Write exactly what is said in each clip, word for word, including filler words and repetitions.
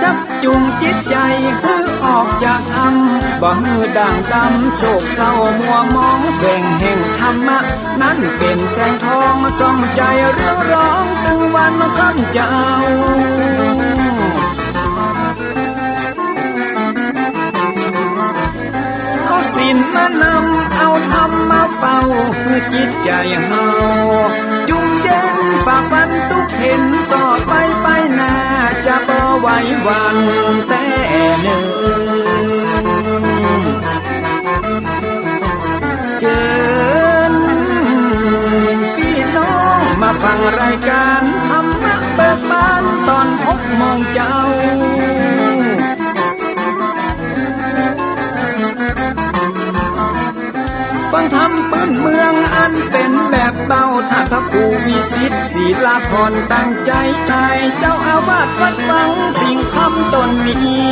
จักจุงจิตใจ๋หื้อออกจากถ้ำ บ่หื้อด่างดำโศกเศร้ามัวหมอง แสงแห่งธรรมะนั้นเป๋นแสงทองส่องใจ๋เรืองรองตึงวันค่ำเจ๊า เอาศีลมานำ เอาธรรมมาเฝ้า หื้อจิตใจ๋เฮาจุ่มเย็น ฝ่าฟันตุ๊กเข็ญ ต่อไปไปหน้าจะบ่ไหวหวั่นแต๊เน่อ เจิญปี้น้องมาฟังรายก๋านธรรมะเบิกบานต๋อนหกโมงเจ๊า ฟังธรรมปื้นเมืองอันเป๋นแบบเบา ถ้าพระครูวิสิทธิ์ ศิลาพร ตั้งใจ๋ใจ๋ เจ้าอาวาสวัดวังสิงห์คำต๋นนี้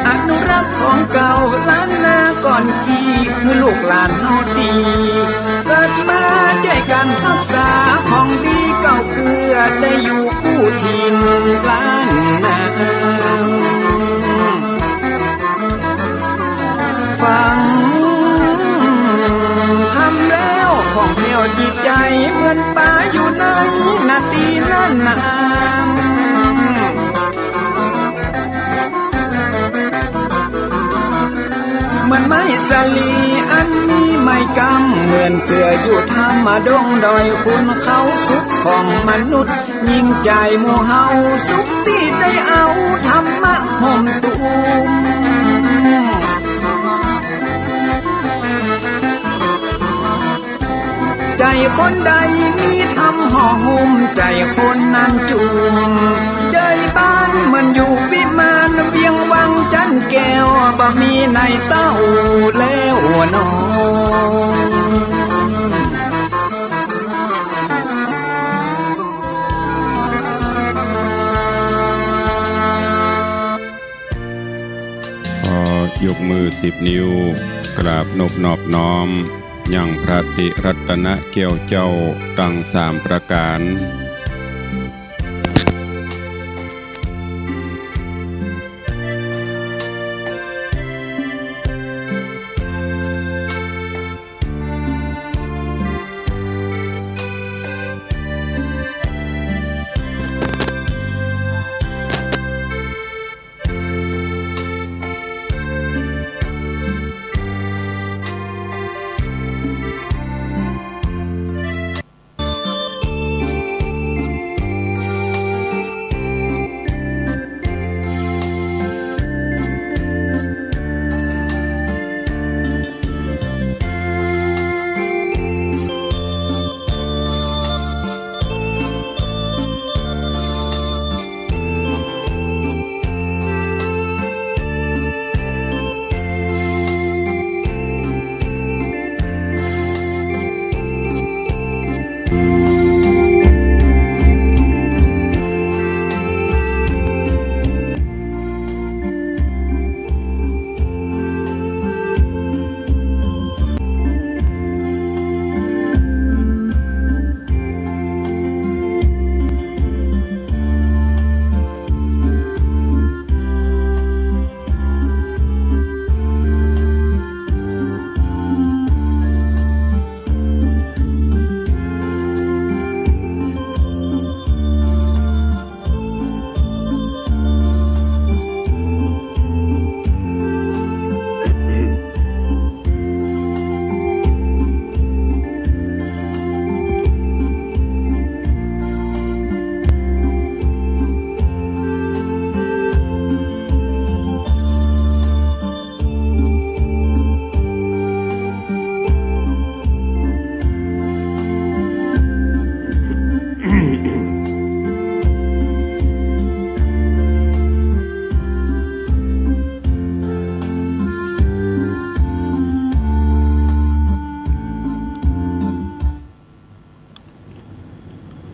อนุรักษ์ของเก่าล้านนาก่อนกี้ หื้อลูกหลานเฮาตี้เกิดมาจ้วยกั๋นฮักษาของดีเก่าเกื้อ ได้อยู่กู้ถิ่นล้านนา ฟังธรรมแล้วผ่องแผ้วจิตใจ๋ เหมือนป๋าอยู่ในนาตี้นั้นนา เหมือนไม้สาลีอันมีไม้กำ เหมือนเสืออยู่ถ้ำดงดอย ขุนเขาสุขของมนุษย์ ยิ่งใจ๋หมู่เฮาสุขตี้ได้เอาธรรมะห่มตุ้ม ใจ๋คนใดมีธรรมห่อหุ้ม ใจ๋คนนั้นจุ่ม ใจ๋บ้านเหมือนอยู่วิมาน เวียงวังจันแก้ว บ่มีในเต้าแล้วน้อง ขอยกมือสิบนิ้ว กราบนบนอบน้อม ยังพระติรัตนแก้วเจ้าตังสามประก๋าน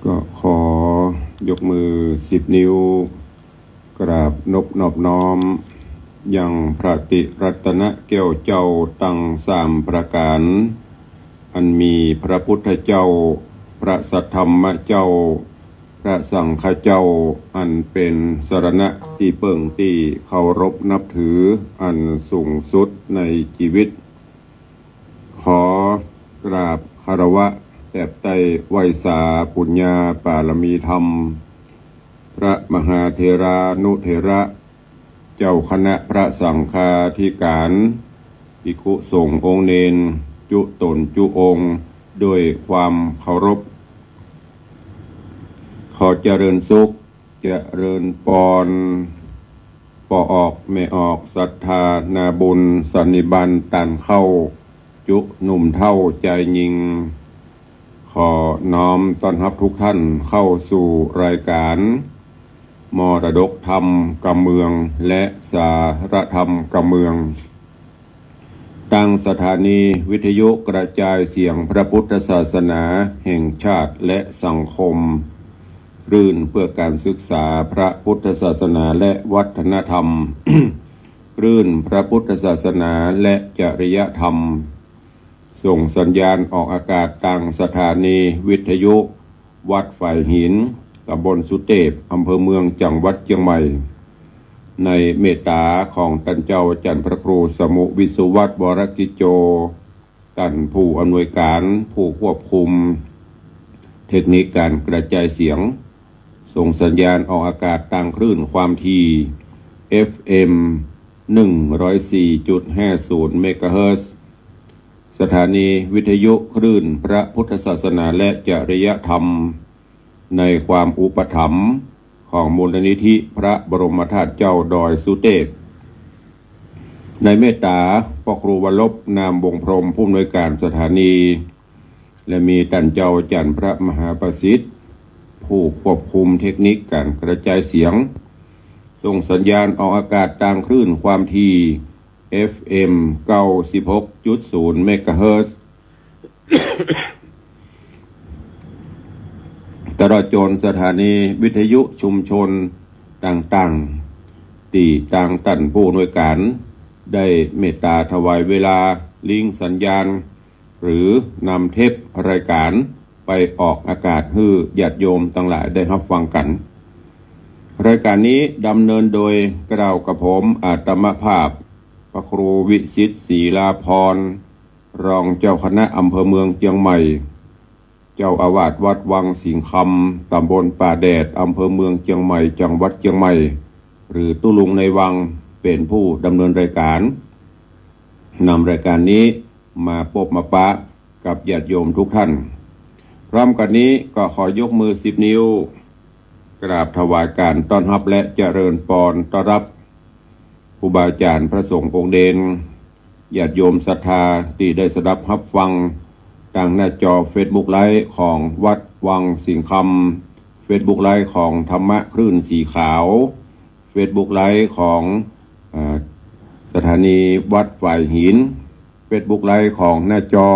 ก็ขอยกมือสิบนิ้ว กราบนบนอบน้อม ยังพระติรัตนแก้วเจ้าตังสามประก๋าน อันมีพระพุทธเจ้า พระสัทธรรมเจ้า พระสังฆเจ้า อันเป๋นสรณะตี้เปิ้งตี้เคารพนับถืออันสูงสุดในจีวิต ขอกราบคารวะแตบไต้ไหว้สาปุญญาปารมีธรรม พระมหาเถรานุเถระ เจ้าคณะพระสังฆาธิการ ภิกขุสงฆ์องค์เณร จุ๊ต๋นจุ๊องค์ ด้วยความเคารพ ขอเจริญสุข เจริญปอน ป้อออกแม่ออก ศรัทธานาบุญ สันนิบาตต้านเข้า จุ๊หนุ่มเฒ่าจายญิง ขอน้อมต้อนฮับทุกท่านเข้าสู่รายการ มรดกธรรมกำเมือง และสาระธรรมกำเมือง ตางสถานีวิทยุกระจายเสียงพระพุทธศาสนาแห่งชาติและสังคม คลื่นเพื่อการศึกษาพระพุทธศาสนาและวัฒนธรรม คลื่นพระพุทธศาสนาและจริยธรรม ส่งสัญญาณออกอากาศตางสถานีวิทยุวัดฝายหิน ตำบลสุเตพ อำเภอเมือง จังหวัดเจียงใหม่ ในเมตตาของต้านเจ้าอาจ๋ารย์พระครูสมุห์ วิสุวัฒน์ วรกิจโจ ต้านผู้อำนวยการ ผู้ควบคุมเทคนิคการกระจายเสียง ส่งสัญญาณออกอากาศตางคลื่นความถี่ เอฟเอ็ม หนึ่งร้อยสี่จุดห้าศูนย์เมกะเฮิรตซ์ สถานีวิทยุคลื่นพระพุทธศาสนาและจริยธรรม ในความอุปถัมภ์ของมูลนิธิพระบรมธาตุเจ้าดอยสุเตพ ในเมตตาป้อครูวรรพ นามวงศ์พรหม ผู้อำนวยการสถานี และมีต้านเจ้าอาจ๋ารย์พระมหาประสิทธิ์ ผู้ควบคุมเทคนิคการกระจายเสียง ส่งสัญญาณออกอากาศตางคลื่นความถี่ เอฟเอ็ม เก้าสิบหกจุดศูนย์เมกะเฮิรตซ์ ตลอดจ๋นสถานีวิทยุชุมชนต่างๆ ตี้ตางต้านผู้อำนวยการได้เมตตาถวายเวลาลิงก์สัญญาณ หรือนำเทปรายการไปออกอากาศหื้อญาติโยมตังหลายได้ฮับฟังกั๋น รายการนี้ดำเนินโดยเกล้ากระผมอาตมาภาพ พระครูวิสิทธิ์ ศรีลาภรณ์ รองเจ้าคณะอำเภอเมืองเจียงใหม่ เจ้าอาวาสวัดวังสิงห์คำ ตำบลป่าแดด อำเภอเมืองเจียงใหม่ จังหวัดเจียงใหม่ หรือตุ๊ลุงในวัง เป๋นผู้ดำเนินรายการ นำรายการนี้มาปบมาปะกับญาติโยมทุกท่าน พร้อมกั๋นนี้ก็ขอยกมือสิบนิ้ว กราบถวายการต้อนฮับและเจริญปอนต้อนฮับ ครูบาอาจ๋ารย์พระสงฆ์องค์เณร ญาติโยมศรัทธาตี้ได้สดับฮับฟังตางหน้าจอเฟซบุ๊กไลฟ์ของวัดวังสิงห์คำ เฟซบุ๊กไลฟ์ของธรรมะคลื่นสีขาว เฟซบุ๊กไลฟ์ของ อ่า สถานีวัดฝายหิน เฟซบุ๊กไลฟ์ของหน้าจอ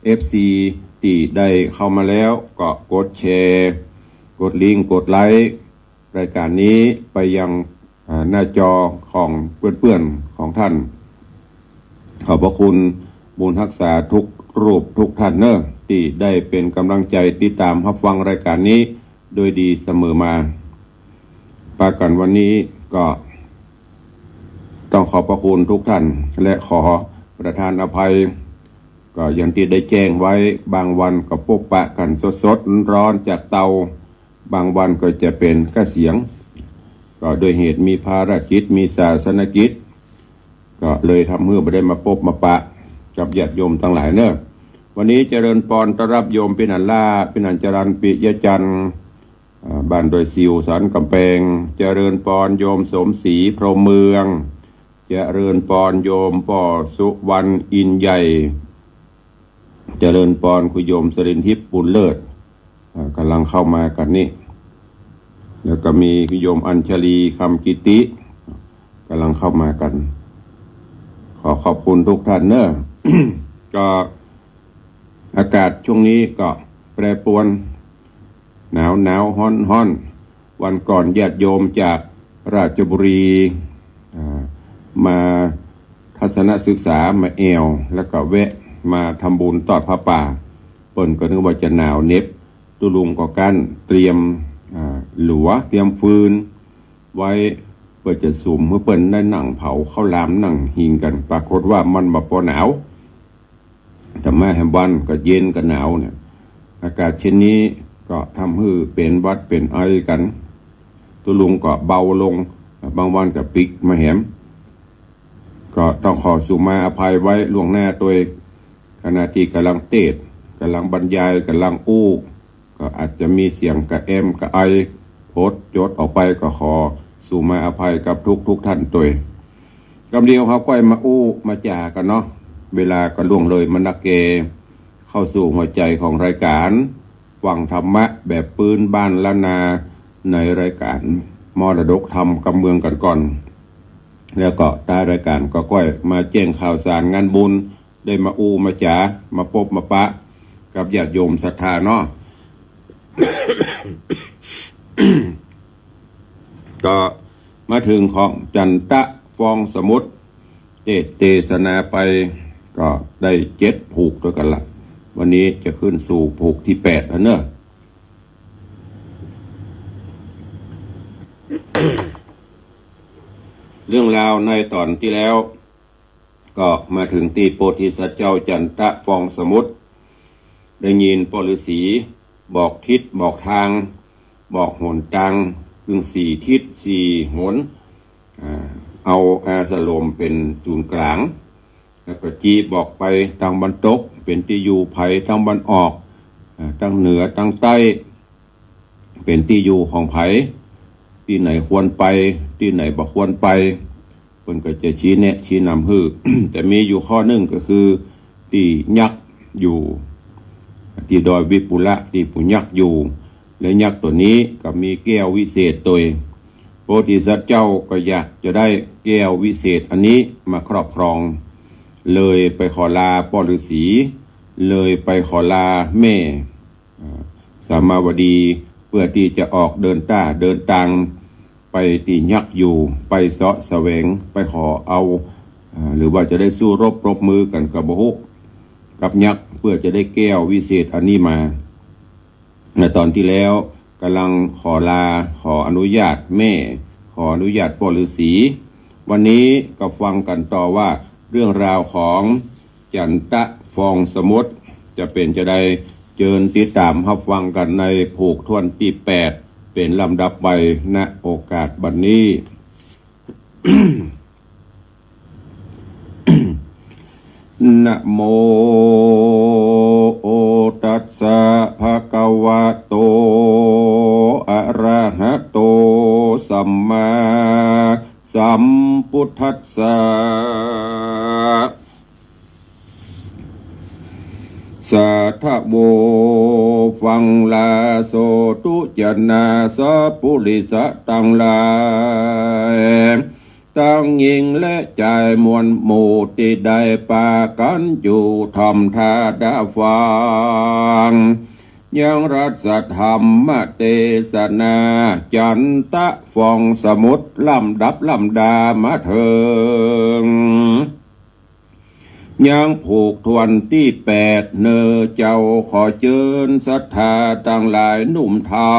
เอฟซี ตี้ได้เข้ามาแล้วก็กดแชร์ กดลิงก์ กดไลก์รายการนี้ไปยัง อ่า หน้าจอของเปื้อนๆ ของท่าน ขอบพระคุณบุญฮักษาทุกรูปทุกท่านเน่อ ตี้ได้เป๋นก๋ำลังใจ๋ติดต๋ามฮับฟังรายการนี้โดยดีเสมอมา ปะกั๋นวันนี้ก็ต้องขอบพระคุณทุกท่าน และขอประทานอภัย ก็อย่างตี้ได้แจ้งไว้ บางวันก็ปบปะกั๋นสดๆ ร้อนๆ จากเตา บางวันก็จะเป๋นก้าเสียง ก็ด้วยเหตุมีภารกิจ มีศาสนกิจ ก็เลยทำหื้อบ่ได้มาปบมาปะกับญาติโยมตังหลายเน่อ วันนี้เจริญปอนต้อนฮับโยมปินันล่า ปินันจรัญ ปิยะจันทร์ อ่า บ้านดอยสิว สันก๋ำแปง เจริญปอนโยมสมศรี พรหมเมือง เจริญปอนโยมป้อสุวรรณ อินใหญ่ เจริญปอนคุณโยมสรินทิพย์ บุญเลิศ อ่า ก๋ำลังเข้ามากั๋นนี่ แล้วก็มีคุณโยมอัญชลี คำกิติ ก๋ำลังเข้ามากั๋น ขอขอบคุณทุกท่านเน่อ ก็อากาศช่วงนี้ก็แปรปรวน หนาวหนาว ฮ้อนฮ้อน วันก่อนญาติโยมจากราชบุรี อ่า มาทัศนศึกษา มาแอ่ว แล้วก็แวะมาทำบุญตอดผ้าป่า เปิ้นก็นึกว่าจะหนาวเหน็บ ตุ๊ลุงก็กลั้นเตรียม อ่า หลัว เตรียมฟืนไว้ เปื้อจะสุมหื้อเปิ้นได้นั่งเผาข้าวหลามนั่งหิ้งกั๋น ปรากฏว่ามันบ่ปอหนาว แต่มาแหมวันก็เย็นกับหนาวเนี่ย อากาศเช่นนี้ก็ทำหื้อเป๋นหวัดเป๋นไอกั๋น ตุ๊ลุงก็เบาลง บางวันก็ปิ๊กมาแหม ก็ต้องขอสุมาอภัยไว้ล่วงหน้าตวย ขณะตี้ก่ำลังเตสน์ ก่ำลังบรรยาย ก่ำลังอู้ ก็อาจจะมีเสียงกระแอมกระไอ ผดจดออกไป ก็ขอสุมาอภัยกับทุกๆ ท่านตวย กำเดียวเฮาก้อยมาอู้มาจ๋ากั๋นเนาะ เวลาก็ล่วงเลยมานักแก เข้าสู่หัวใจ๋ของรายก๋าน ฟังธรรมะแบบปื๊นบ้านล้านนา ในรายก๋านมรดกธรรมกำเมืองกั๋นก่อน แล้วก็ต๊ายรายก๋านก็ก้อยมาแจ้งข่าวสารงานบุญ ได้มาอู้มาจ๋า มาปบมาปะกับญาติโยมศรัทธาเนาะ ก็มาเถิงของจันตะฟองสมุทร เตสน์เตสนาไปก็ได้เจ็ดผูกตวยกั๋นละ วันนี้จะขึ้นสู่ผูกตี้แปดแล้วเนาะ เรื่องราวในต๋อนตี้แล้ว ก็มาเถิงตี้โพธิสัตว์เจ้าจันตะฟองสมุทร ได้ยินป้อฤๅษีบอกทิศบอกตาง บอกหนตาง เถิงสี่ทิศสี่หน อ่า เอาอาสรมเป๋นศูนย์ก๋าง แล้วก็จี๊บอกไปตางตะวันตก เป๋นตี้อยู่ใผ ตางตะวันออก อ่า ตางเหนือ ตางใต้ เป๋นตี้อยู่ของใผ ตี้ไหนควรไป ตี้ไหนบ่ควรไป เปิ้นก็จะชี้แนะชี้นำหื้อ แต่มีอยู่ข้อนึ่งก็คือ ตี้ยักษ์อยู่ ตี้ดอยวิปุละ ตี้ปู่ยักษ์อยู่ และยักษ์ตั๋วนี้ก็มีแก้ววิเศษตวย โพธิสัตว์เจ้าก็อยากจะได้แก้ววิเศษอันนี้มาครอบครอง เลยไปขอลาป้อฤๅษี เลยไปขอลาแม่ อ่า สามาวดี เปื้อตี้จะออกเดินต้าเดินตาง ไปตี้ยักษ์อยู่ ไปเสาะแสวง ไปขอเอา อ่า หรือว่าจะได้สู้รบปรบมือกั๋นก็บ่ฮู้ กับยักษ์ เปื้อจะได้แก้ววิเศษอันนี้มา ในต๋อนตี้แล้วก่ำลังขอลา ขออนุญาตแม่ ขออนุญาตป้อฤๅษี วันนี้ก็ฟังกั๋นต่อว่าเรื่องราวของจันตะฟองสมุทรจะเป๋นจาใด เจิญติดต๋ามฮับฟังกั๋นในผูกถ้วนตี้แปด เป๋นลำดับไป ณ โอกาสบัดนี้ นะโมตัสสะ ภะคะวะโต อะระหะโต สัมมาสัมพุทธัสสะ สาธะโว ฟังลาโสตุ จะนาสะปุริสะตังหลาย ตังญิงและจายมวลหมู่ตี้ได้ปากั๋นอยู่ถ่อมถ้าดาฟัง ยังรัสธรรมเตสนา จันตะฟองสมุทร ลำดับลำดามาเถิง ยังผูกถ้วนตี้แปด เน่อเจ้า ขอเจิญศรัทธาตังหลายหนุ่มเฒ่า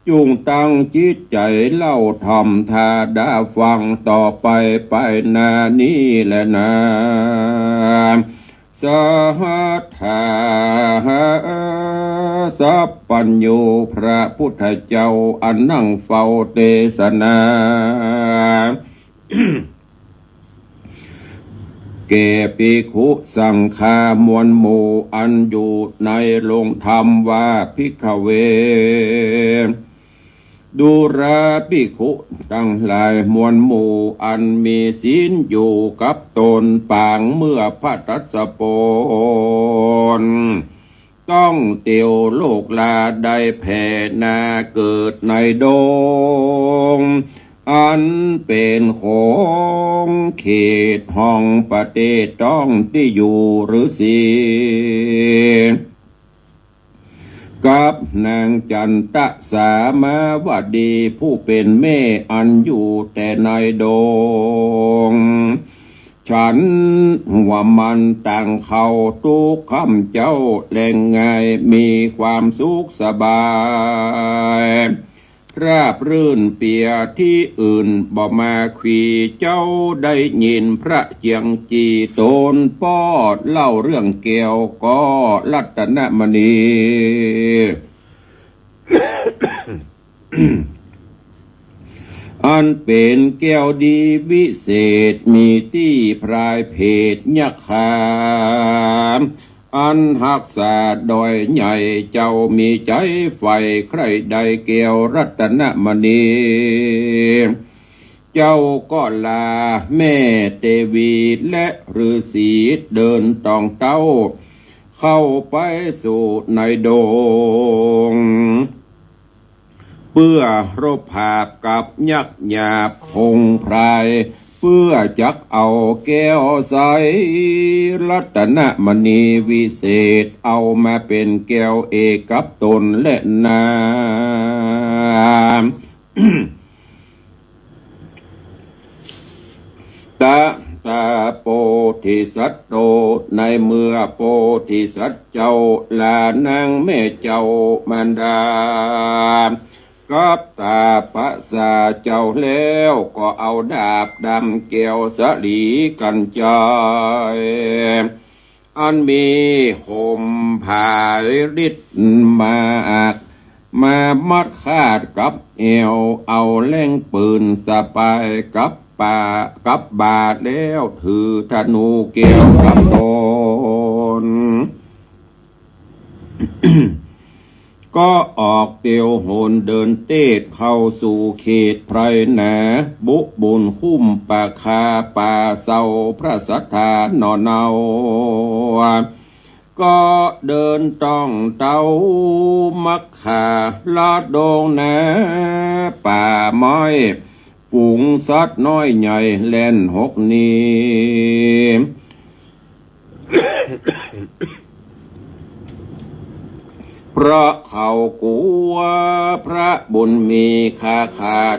จุ่งตั้งจิตใจ๋เล่าถ่อมถ้าดาฟังต่อไปไปหน้านี้แลนา สหัทธา สัพพัญญู พระพุทธเจ้าอันนั่งเฝ้าเตสนา แก่ภิกขุสังฆามวลหมู่อันอยู่ในโฮงธรรมว่า ภิกขเว ดูราภิกขุตังหลายมวลหมู่อันมีศีลอยู่กับต๋นปางเมื่อพระตรัสปณ ต้องเตียวโลกลาได้แผ่นาเกิดในดง อันเป๋นของเขตห้องประเทศต้องตี้อยู่ฤๅษี กับนางจันตะสามาวดีผู้เป๋นแม่อันอยู่แต่ในดง ฉันหัวมันตังข้าวตุ๊กค่ำเจ๊า แลงง่ายมีความสุขสบาย ราบรื่นเปียตี้อื่นบ่มาขวี เจ้าได้ยินพระเจียงจีตนป้อเล่าเรื่องแก้วก็รัตนมณี อันเป๋นแก้วดีวิเศษ มีตี้พรายเพดยักขา อันฮักษาดอยใหญ่ เจ้ามีใจ๋ใฝ่ใคร่ได้แก้วรัตนมณี เจ้าก็ลาแม่เตวีและฤๅษีเดินตองเต้า เข้าไปสู่ในดง เปื้อรบผาบกับยักษ์หยาบพงพราย เปื้อจักเอาแก้วใสรัตนมณีวิเศษ เอามาเป๋นแก้วเอกกับตนและนาม ตะ ตาโพธิสัตว์โต ในเมื่อโพธิสัตว์เจ้าลานางแม่เจ้ามารดา กับตาปะสาเจ้าแล้ว ก็เอาดาบดำแก้วสลีกัญจาย อันมีคมผายฤทธิ์มาก มามัดคาดกับแอว เอาแหลงปืนสะปายกับป่า กับบ่าแล้วถือธนูแก้วกับตน ก็ออกเตียวหนเดินเตศเข้าสู่เขตไพรนา บุบุญคุ้มป่าคาป่าเศร้าพระสัทธาหน่อเนา ก็เดินต้องเต้ามักขาลาดงนาป่าไม้ ฝูงสัตว์น้อยใหญ่แล่นหกหนี เพราะเขากั๋วพระบุญมีคาขาด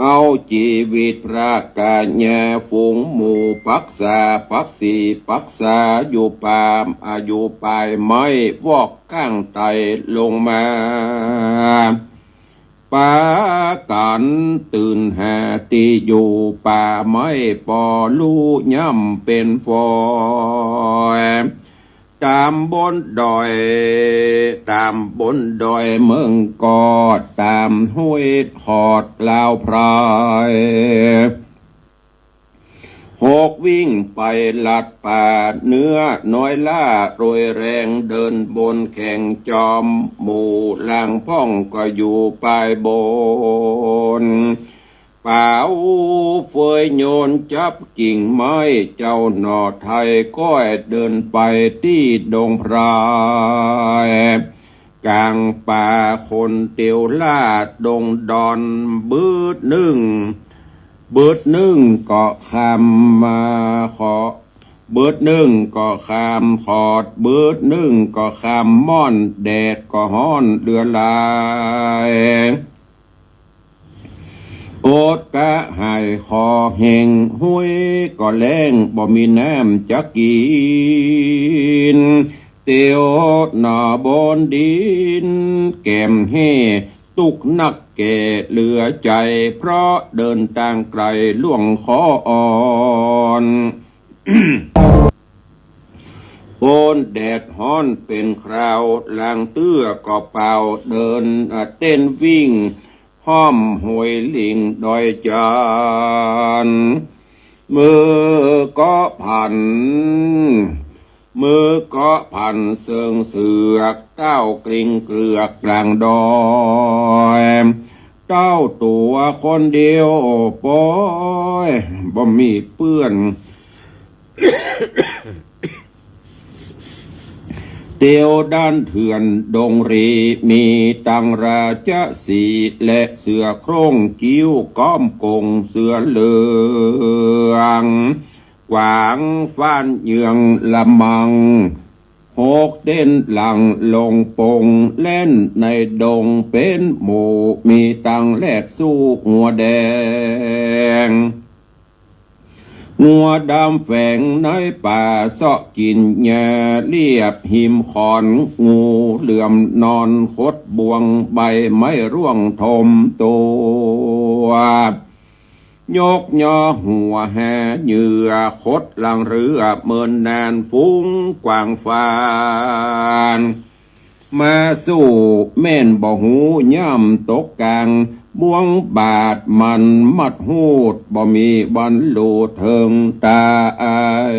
เอาจีวิตพระกัญญา ฝูงหมู่ปักษาปักษีปักษาอยู่ป่า อาอยู่ป่ายไม้วอกก้างไต่ลงมา ปากั๋นตื่นหาตี้อยู่ป่าไม้ ปอฮู้ย่ำเป๋นฟอย ต๋ามบนดอย ต๋ามบนดอยเมืองกอด ต๋ามห้วยขอดลาวพราย หกวิ่งไปลัดป่าเนื้อน้อยล้าโรยแรง เดินบนแข่งจอมหมู่ลางพ่องก็อยู่ป่ายบน เป๋าเฟยโยนจับกิ่งไม้ เจ้าหน่อไทยก้อยเดินไปตี้ดงพราย ก๋างป่าคนเตียวล่าดงดอน บืดนึ่ง บืดนึ่งก็ข้ามมาขอ บืดนึ่งก็ข้ามขอด บืดนึ่งก็ข้ามม่อน แดดก็ฮ้อนเดือดหลาย อดกระหายคอแห้ง ห้วยก็แล้งบ่มีน้ำจะกิ๋น เตียวหน่อบนดินแก้มแห้ง ตุ๊กข์นักแก่เหลือใจ๋ เพราะเดินตางไก๋ล่วงคออ่อน โอนแดดฮ้อนเป๋นคราว ลางเตื้อก็เป่า เดินเต้นวิ่ง ห้อมห้วยลิงดอยจาน มือเกาะผัน มือเกาะผันเสิงเสือก เต้ากริ่งเกลือกกลางดอย เต้าตั๋วคนเดียวโป๊ย บ่มีเปื้อน เตียวด้านเถื่อนดงรี มีตังราชสีห์และเสือโคร่ง กิ้วก้อมกงเสือเหลือง กวางฟ้านเยืองละมัง หกเต้นหลังลงปง แล่นในดงเป๋นหมู่ มีตังแรดสู้งัวแดง งัวดำแฝงในป่าเซาะกิ๋นหญ้าเลียบฮิมขอน งูเหลือมนอนขดบ่วงใบไม้ร่วงถมตัว ยกยอหัวหาเหยื่อขดหลังเฮือเมินนานฝูงกวางฟาน มาสู้แม่นบ่ฮู้ย่ำตกกลาง บ่วงบาดมันมัดฮูด บ่มีวันหลุดเถิงตาย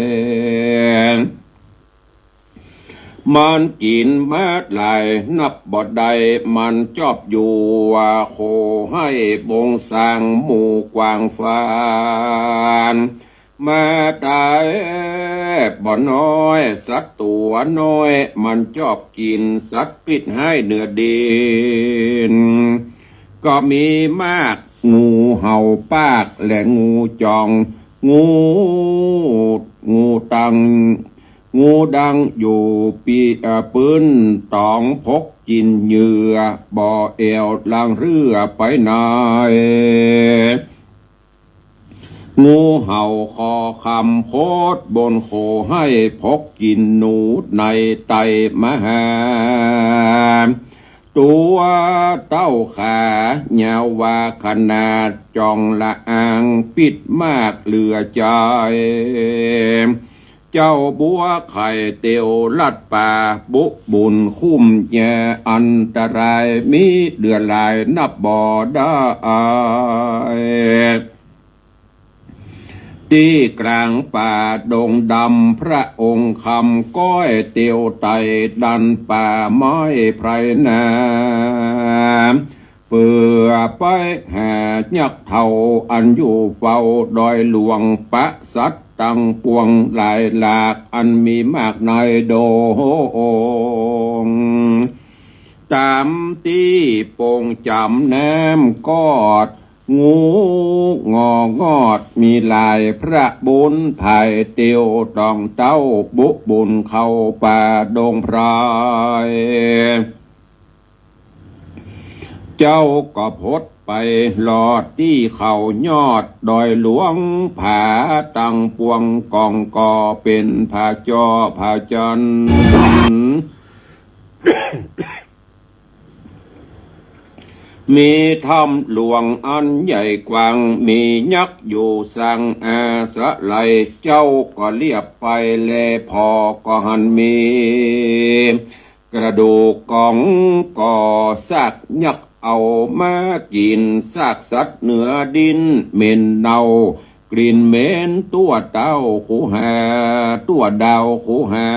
มันกิ๋นมาหลายนับบ่ได้ มันจอบอยู่ว่าโขให้บงสางหมู่กวางฟาน มาต๋ายบ่น้อยสัตว์ตั๋วน้อย มันจอบกิ๋นสัตว์พิษฮ้ายเหนือดิน ก็มีมาก งูเห่าปากและงูจอง งูด งูดัง งูดังอยู่ปี้ เอ่อ ปื๊นต๋อง พกกิ๋นเหยื่อบ่แอ่วหลังเฮือไปไหน งูเห่าคอคำโคตรบนโขให้พกกิ๋นหนูในไต่มหา ตั๋วเต้าขายาวว่าขนาด จ่องละอางพิษมากเหลือใจ๋ เจ้าบัวไข่เตียวลัดป่า บุบุญคุ้มแย่อันตราย มีเหลือหลายนับบ่ได้ ตี้กลางป่าดงดำ พระองค์คำก้อยเตียวไต่ดันป่าไม้ไพรนา เปื้อไปหายักษ์เฒ่าอันอยู่เฝ้าดอยหลวง ปะสัตว์ตังปวงหลายหลากอันมีมากในดง ต๋ามตี้โป่งจ๋ำแหนมกอด งูงองอดมีหลาย พระบุญผายเตียวตองเต้า บุบุญเข้าป่าดงไพร เจ้าก็พดไปหลอดตี้เขายอดดอยหลวงผาตังปวง กองก็เป๋นผาจอผาจัน มีถ้ำหลวงอันใหญ่กว้าง มียักษ์อยู่สังอาสะไหล เจ้าก็เลียบไปแลผ่อก็หันมี กระดูกของก่อซากยักษ์เอามากิ๋น ซากสัตว์เหนือดินเหม็นเน่า กลิ่นเหม็นตั๋วเต้าคูหา ตั๋วดาวคูหา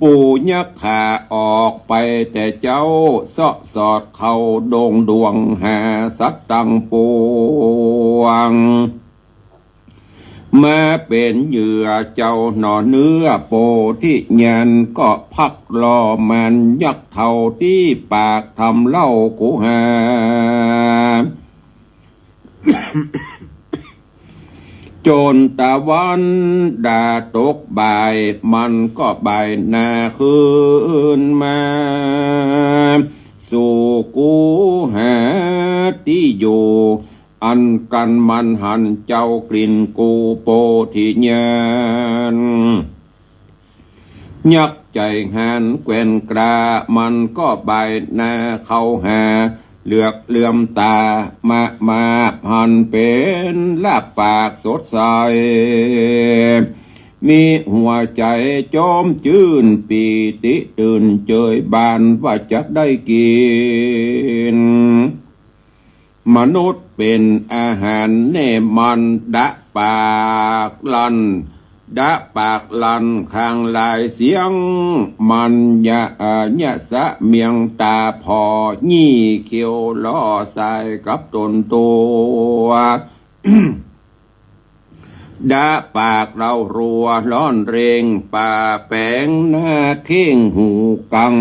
ปู่ยักษ์ข้าออกไปแต่เจ๊า เซาะสอดเข้าดงดวงหาสัตว์ตังปวง มาเป๋นเหยื่อเจ้าหน่อเนื้อโพธิญาณ ก็พักรอมานยักษ์เฒ่าตี้ปากถ้ำเล่าคูหา จ๋นตะวันดาตกบ่าย มันก็บ่ายหน้าคืนมา สู่คูหาตี้อยู่ อันกันมันหันเจ้ากลิ่นกูโพธิญาณ ยักษ์ใจ๋หาญแกว่นกล้า มันก็บ่ายหน้าเข้าหา เหลือกเหลื่อมต๋ามามา หันเป๋นลาปากสดใส มีหัวใจ๋จมจื้นปีติตื่นเจยบานว่าจักได้กิ๋น มนุษย์เป๋นอาหารแน่มัน ดะปากลั่น ดะปากลั่นคางหลายเสียง มันยะ เอ่อ ยะสะเมียงต๋าผ่อ ยี่เขี้ยวล่อสายกับต๋นตั๋ว ดะปากเล่ารัวฮ้อนเร่ง ป่าแป๋งหน้าเค่งหูกัง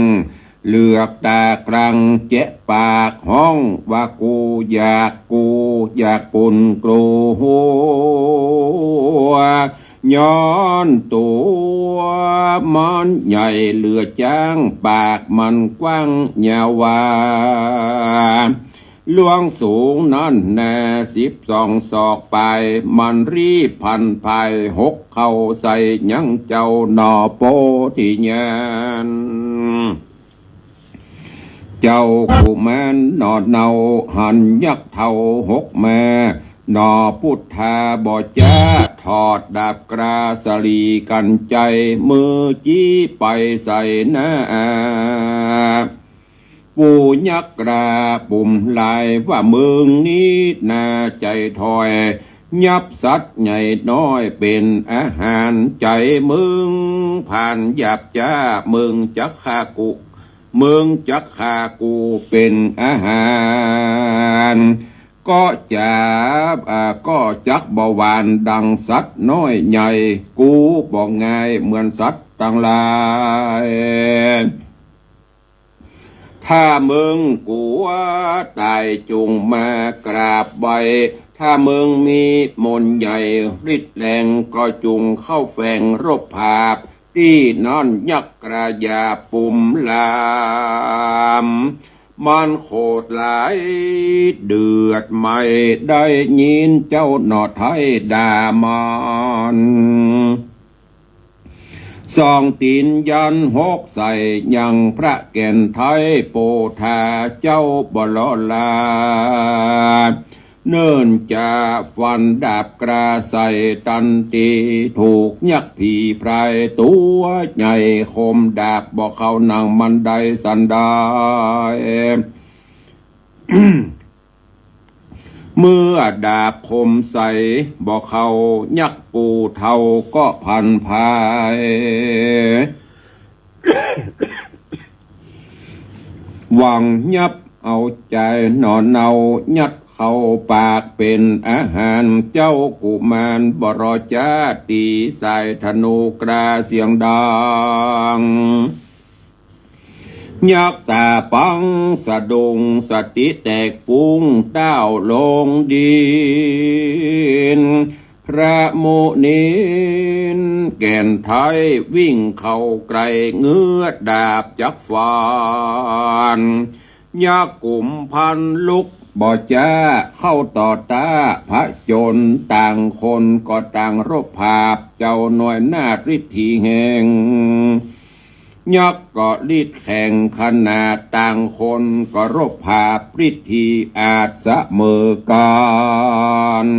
เหลือกต๋ากลางแจะปากฮ้องว่ากูอยาก กูอยากปู๋นกลัว ย้อนตั๋วมันใหญ่เหลือจ๊าง ปากมันกว้างยาวว่า หลวงสูงนั้นแน่ สิบสองศอกปลาย มันรีบพันภาย หกเข่าใส่ยังเจ้าหน่อโพธิญาณ เจ้ากุมารหน่อเนา หันยักษ์เฒ่าหกมา หน่อปุทธาบ่จ๊า ถอดดาบกล้าสะหลีกัญไชย มือจี้ไปใส่หน้า ปู่ยักษ์กล้าปุ่มลายว่า มึงนี้นาใจ๋ถอย ยับสัตว์ใหญ่น้อยเป๋นอาหาร ใจ๋มึงผ่านหยาบจ๊า มึงจักฆ่ากู มึงจักฆ่ากูเป๋นอาหาร ก็จะ อ่า ก็จักบ่หวานดังสัตว์น้อยใหญ่ กูบ่ง่ายเหมือนสัตว์ตังหลาย ถ้ามึงกั๋วต๋ายจุ่งมากราบไหว้ ถ้ามึงมีมนต์ใหญ่ฤทธิ์แรง ก็จุ่งเข้าแฝงรบผาบ ตี้นั่นยักษ์กล้าหยาบปุ่มลาม มันโขดหลายเดือดไหม้ ได้ยินเจ้าหน่อไท้ด่ามัน สองตี๋นยันหกใส่ยังพระแก่นไท้ โปธาเจ้าบ่ลอลา เนิ่นจะฟันดาบกล้าใส่ตันที ถูกยักษ์ผีพรายตั๋วใหญ่คม ดาบบ่เข้าหนังมันได้สันดาย เมื่อดาบคมใส่บ่เข้า ยักษ์ปู่เฒ่าก็พันภาย หวังยับเอาใจ๋หน่อเนา ยัดเข้าปากเป๋นอาหาร เจ้ากุมารบ่รอจ๊า ตี๋สายธนูกล้าเสียงดัง ยักษ์ต๋าปังสะดุ้ง สติแตกฟุ้ง ต้าวลงดิน พระมุนีแก่นไท้วิ่งเข้าใกล้ เงื้อดาบจักฟัน ยักษ์กุมพันลุกบ่จ๊า เข้าต่อต้าผจญ ต่างคนก็ต่างรบผาบ เจ้าน้อยนาจฤทธีแฮง ยักษ์ก็ฤทธิ์แข็งขนาด ต่างคนก็รบผาบ ฤทธีอาจเสมอกั๋น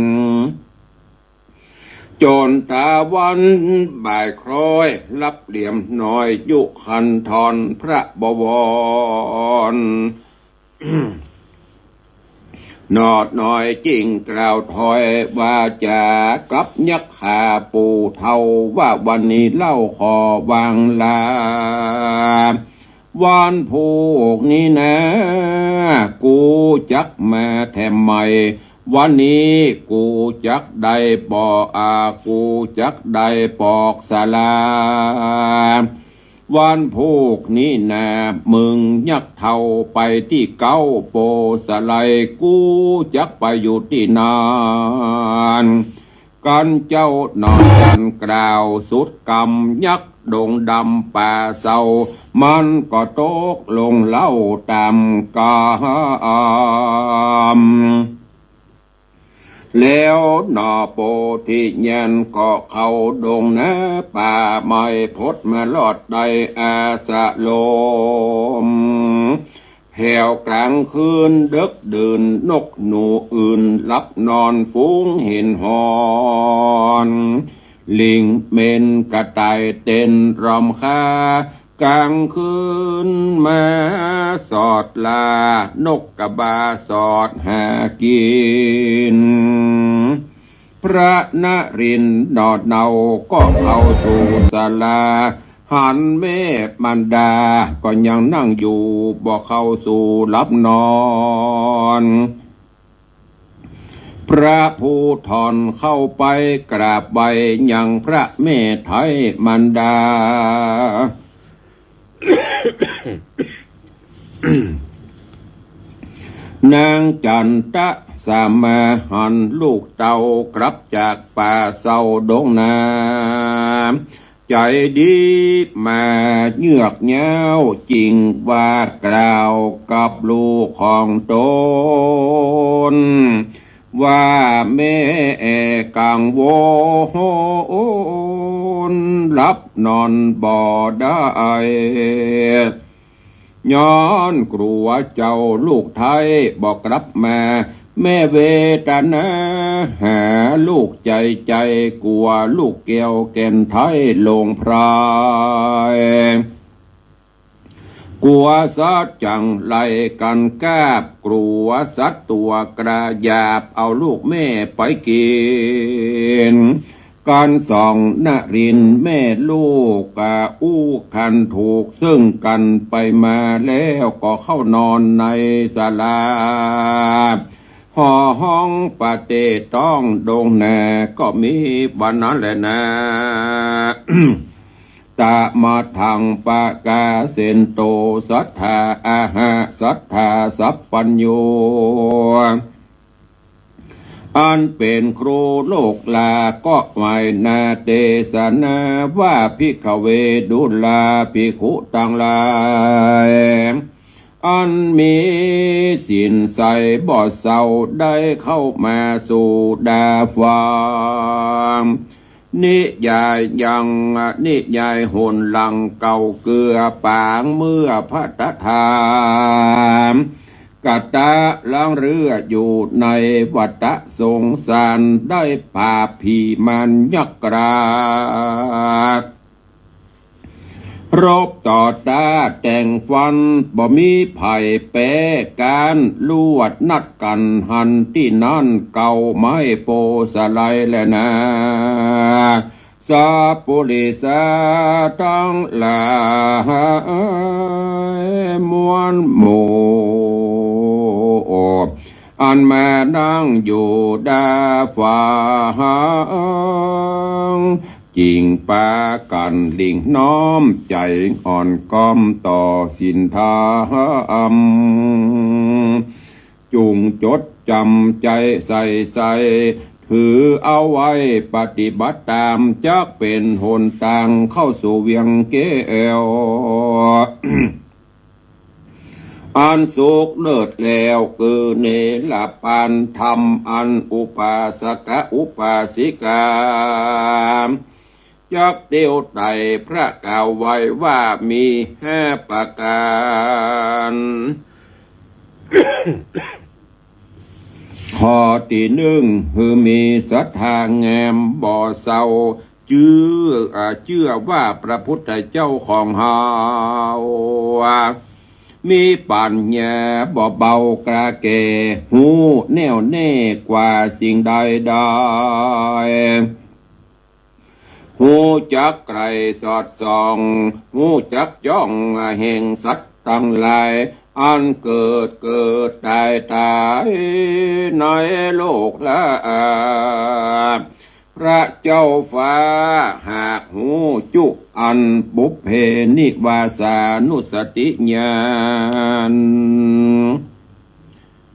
จ๋นต๋าวันบ่ายคล้อย ลับเหลี่ยมน้อยยุคันธร พระบวร หน่อน้อยจึงกล่าวถ้อยว่าจ๋ากับยักษ์ข้าปู่เฒ่า ว่าวันนี้เล่าขอวางลา วันพูกนี้นา กูจักมาแถมใหม่ วันนี้กูจักได้ปอก อ่า กูจักได้ปอกสลา วันพูกนี้นา มึงยักษ์เฒ่าไปตี้เก๊า โปสะไล กูจักไปอยู่ตี้นั้น กันเจ้าหน่อจันกล่าวสุดกำ ยักษ์ดงดำป่าเศร้า มันก็ตกลงเล่าต๋ามกำ แล้วหน่อโพธิญาณก็เข้าดงนาป่าไม้ พดมาลอดได้อาสรม แผวกลางคืนเดิกดื่น นกหนูอื่นหลับนอน ฝูงเห็นหอน ลิงเม่นกระต่ายเต้นร้อมคา กลางคืนมาสอดล่า นกกระบาสอดหากิ๋น พระนรินทร์หน่อเนาก็เข้าสู่ศาลา หันแม่มารดาก็ยังนั่งอยู่ บ่เข้าสู่หลับนอน พระภูธรเข้าไปกราบไหว้ยังพระแม่ไท้มารดา นางจันทสามาหันลูกเต้ากลับจากป่าเศร้าดงนา ใจ๋ดีมาเยือกเย้า จึงว่ากล่าวกับลูกของต๋น ว่าแม่กังวล หลับนอนบ่ได้ ย้อนกั๋วเจ้าลูกไท้บ่กลับมา แม่เวทนาหาลูกใจ๋ ใจ๋กั๋วลูกแก้วแก่นไท้หลงพราย กั๋วสัตว์จั๋งไล่กั๋นกาบ กั๋วสัตว์ตั๋วกล้าหยาบ เอาลูกแม่ไปกิ๋น กั๋นสองนรินทร์แม่ลูก กะอู้คันถูกเซิ่งกั๋นไปมา แล้วก็เข้านอนในศาลา ห่อห้องปะเตต้องดงนา ก็มีวันนั้นแหละนา ตะมะทังปะกาเสนโต สัตถาอะหะสัตถาสัพพัญญู อันเป๋นครูโลกลา ก็ไหว้นาเตสนาว่า ภิกขเว ดูราภิกขุตังหลาย อันมีศีลใสบ่เศร้า ได้เข้ามาสู่ดาฟัง นิยายัง นิยายหนหลังเก่าเกือปางเมื่อภัตตา กะตะลังเรืออยู่ในวัฏสงสาร ได้ผาบผีมารยักษ์กราด รบต่อต้าแต่งฟัน บ่มีใผแป๊ก๊าน ลวดนัดกั๋นหันตี้นั้น เก่าไม้โปสะไหลแลนา สัพปุริสาตังหลายมวลหมู่ อันมานั่งอยู่ดาฟัง จึงปากั๋นหลิ้งน้อมใจ๋อ่อนก้อมต่อศีลธรรม จุ่งจดจ๋ำใจ๋ใส่ใส่ ถือเอาไว้ปฏิบัติต๋าม จักเป๋นหนตางเข้าสู่เวียงแก้ว อันสุขเลิศแล้ว คือเนรปานธรรม อันอุปาสกะอุปาสิกา จักเตียวไต่พระกล่าวไว้ว่ามีห้าประก๋าน ข้อตี้นึ่ง คือมีศรัทธางามบ่เศร้า เจื้อ อ่า เจื้อว่าพระพุทธเจ้าของเฮา มีปัญญาบ่เบากล้าแก่ ฮู้แน่วแน่กว่าสิ่งใดๆ ฮู้จักใค่สอดส่อง ฮู้จักจ้องแห่งสัตว์ตังหลาย อันเกิดเกิดต๋ายต๋ายในโลกลา พระเจ้าฟ้าหากฮู้จุอันปุพเพนิวาสานุสติญาณ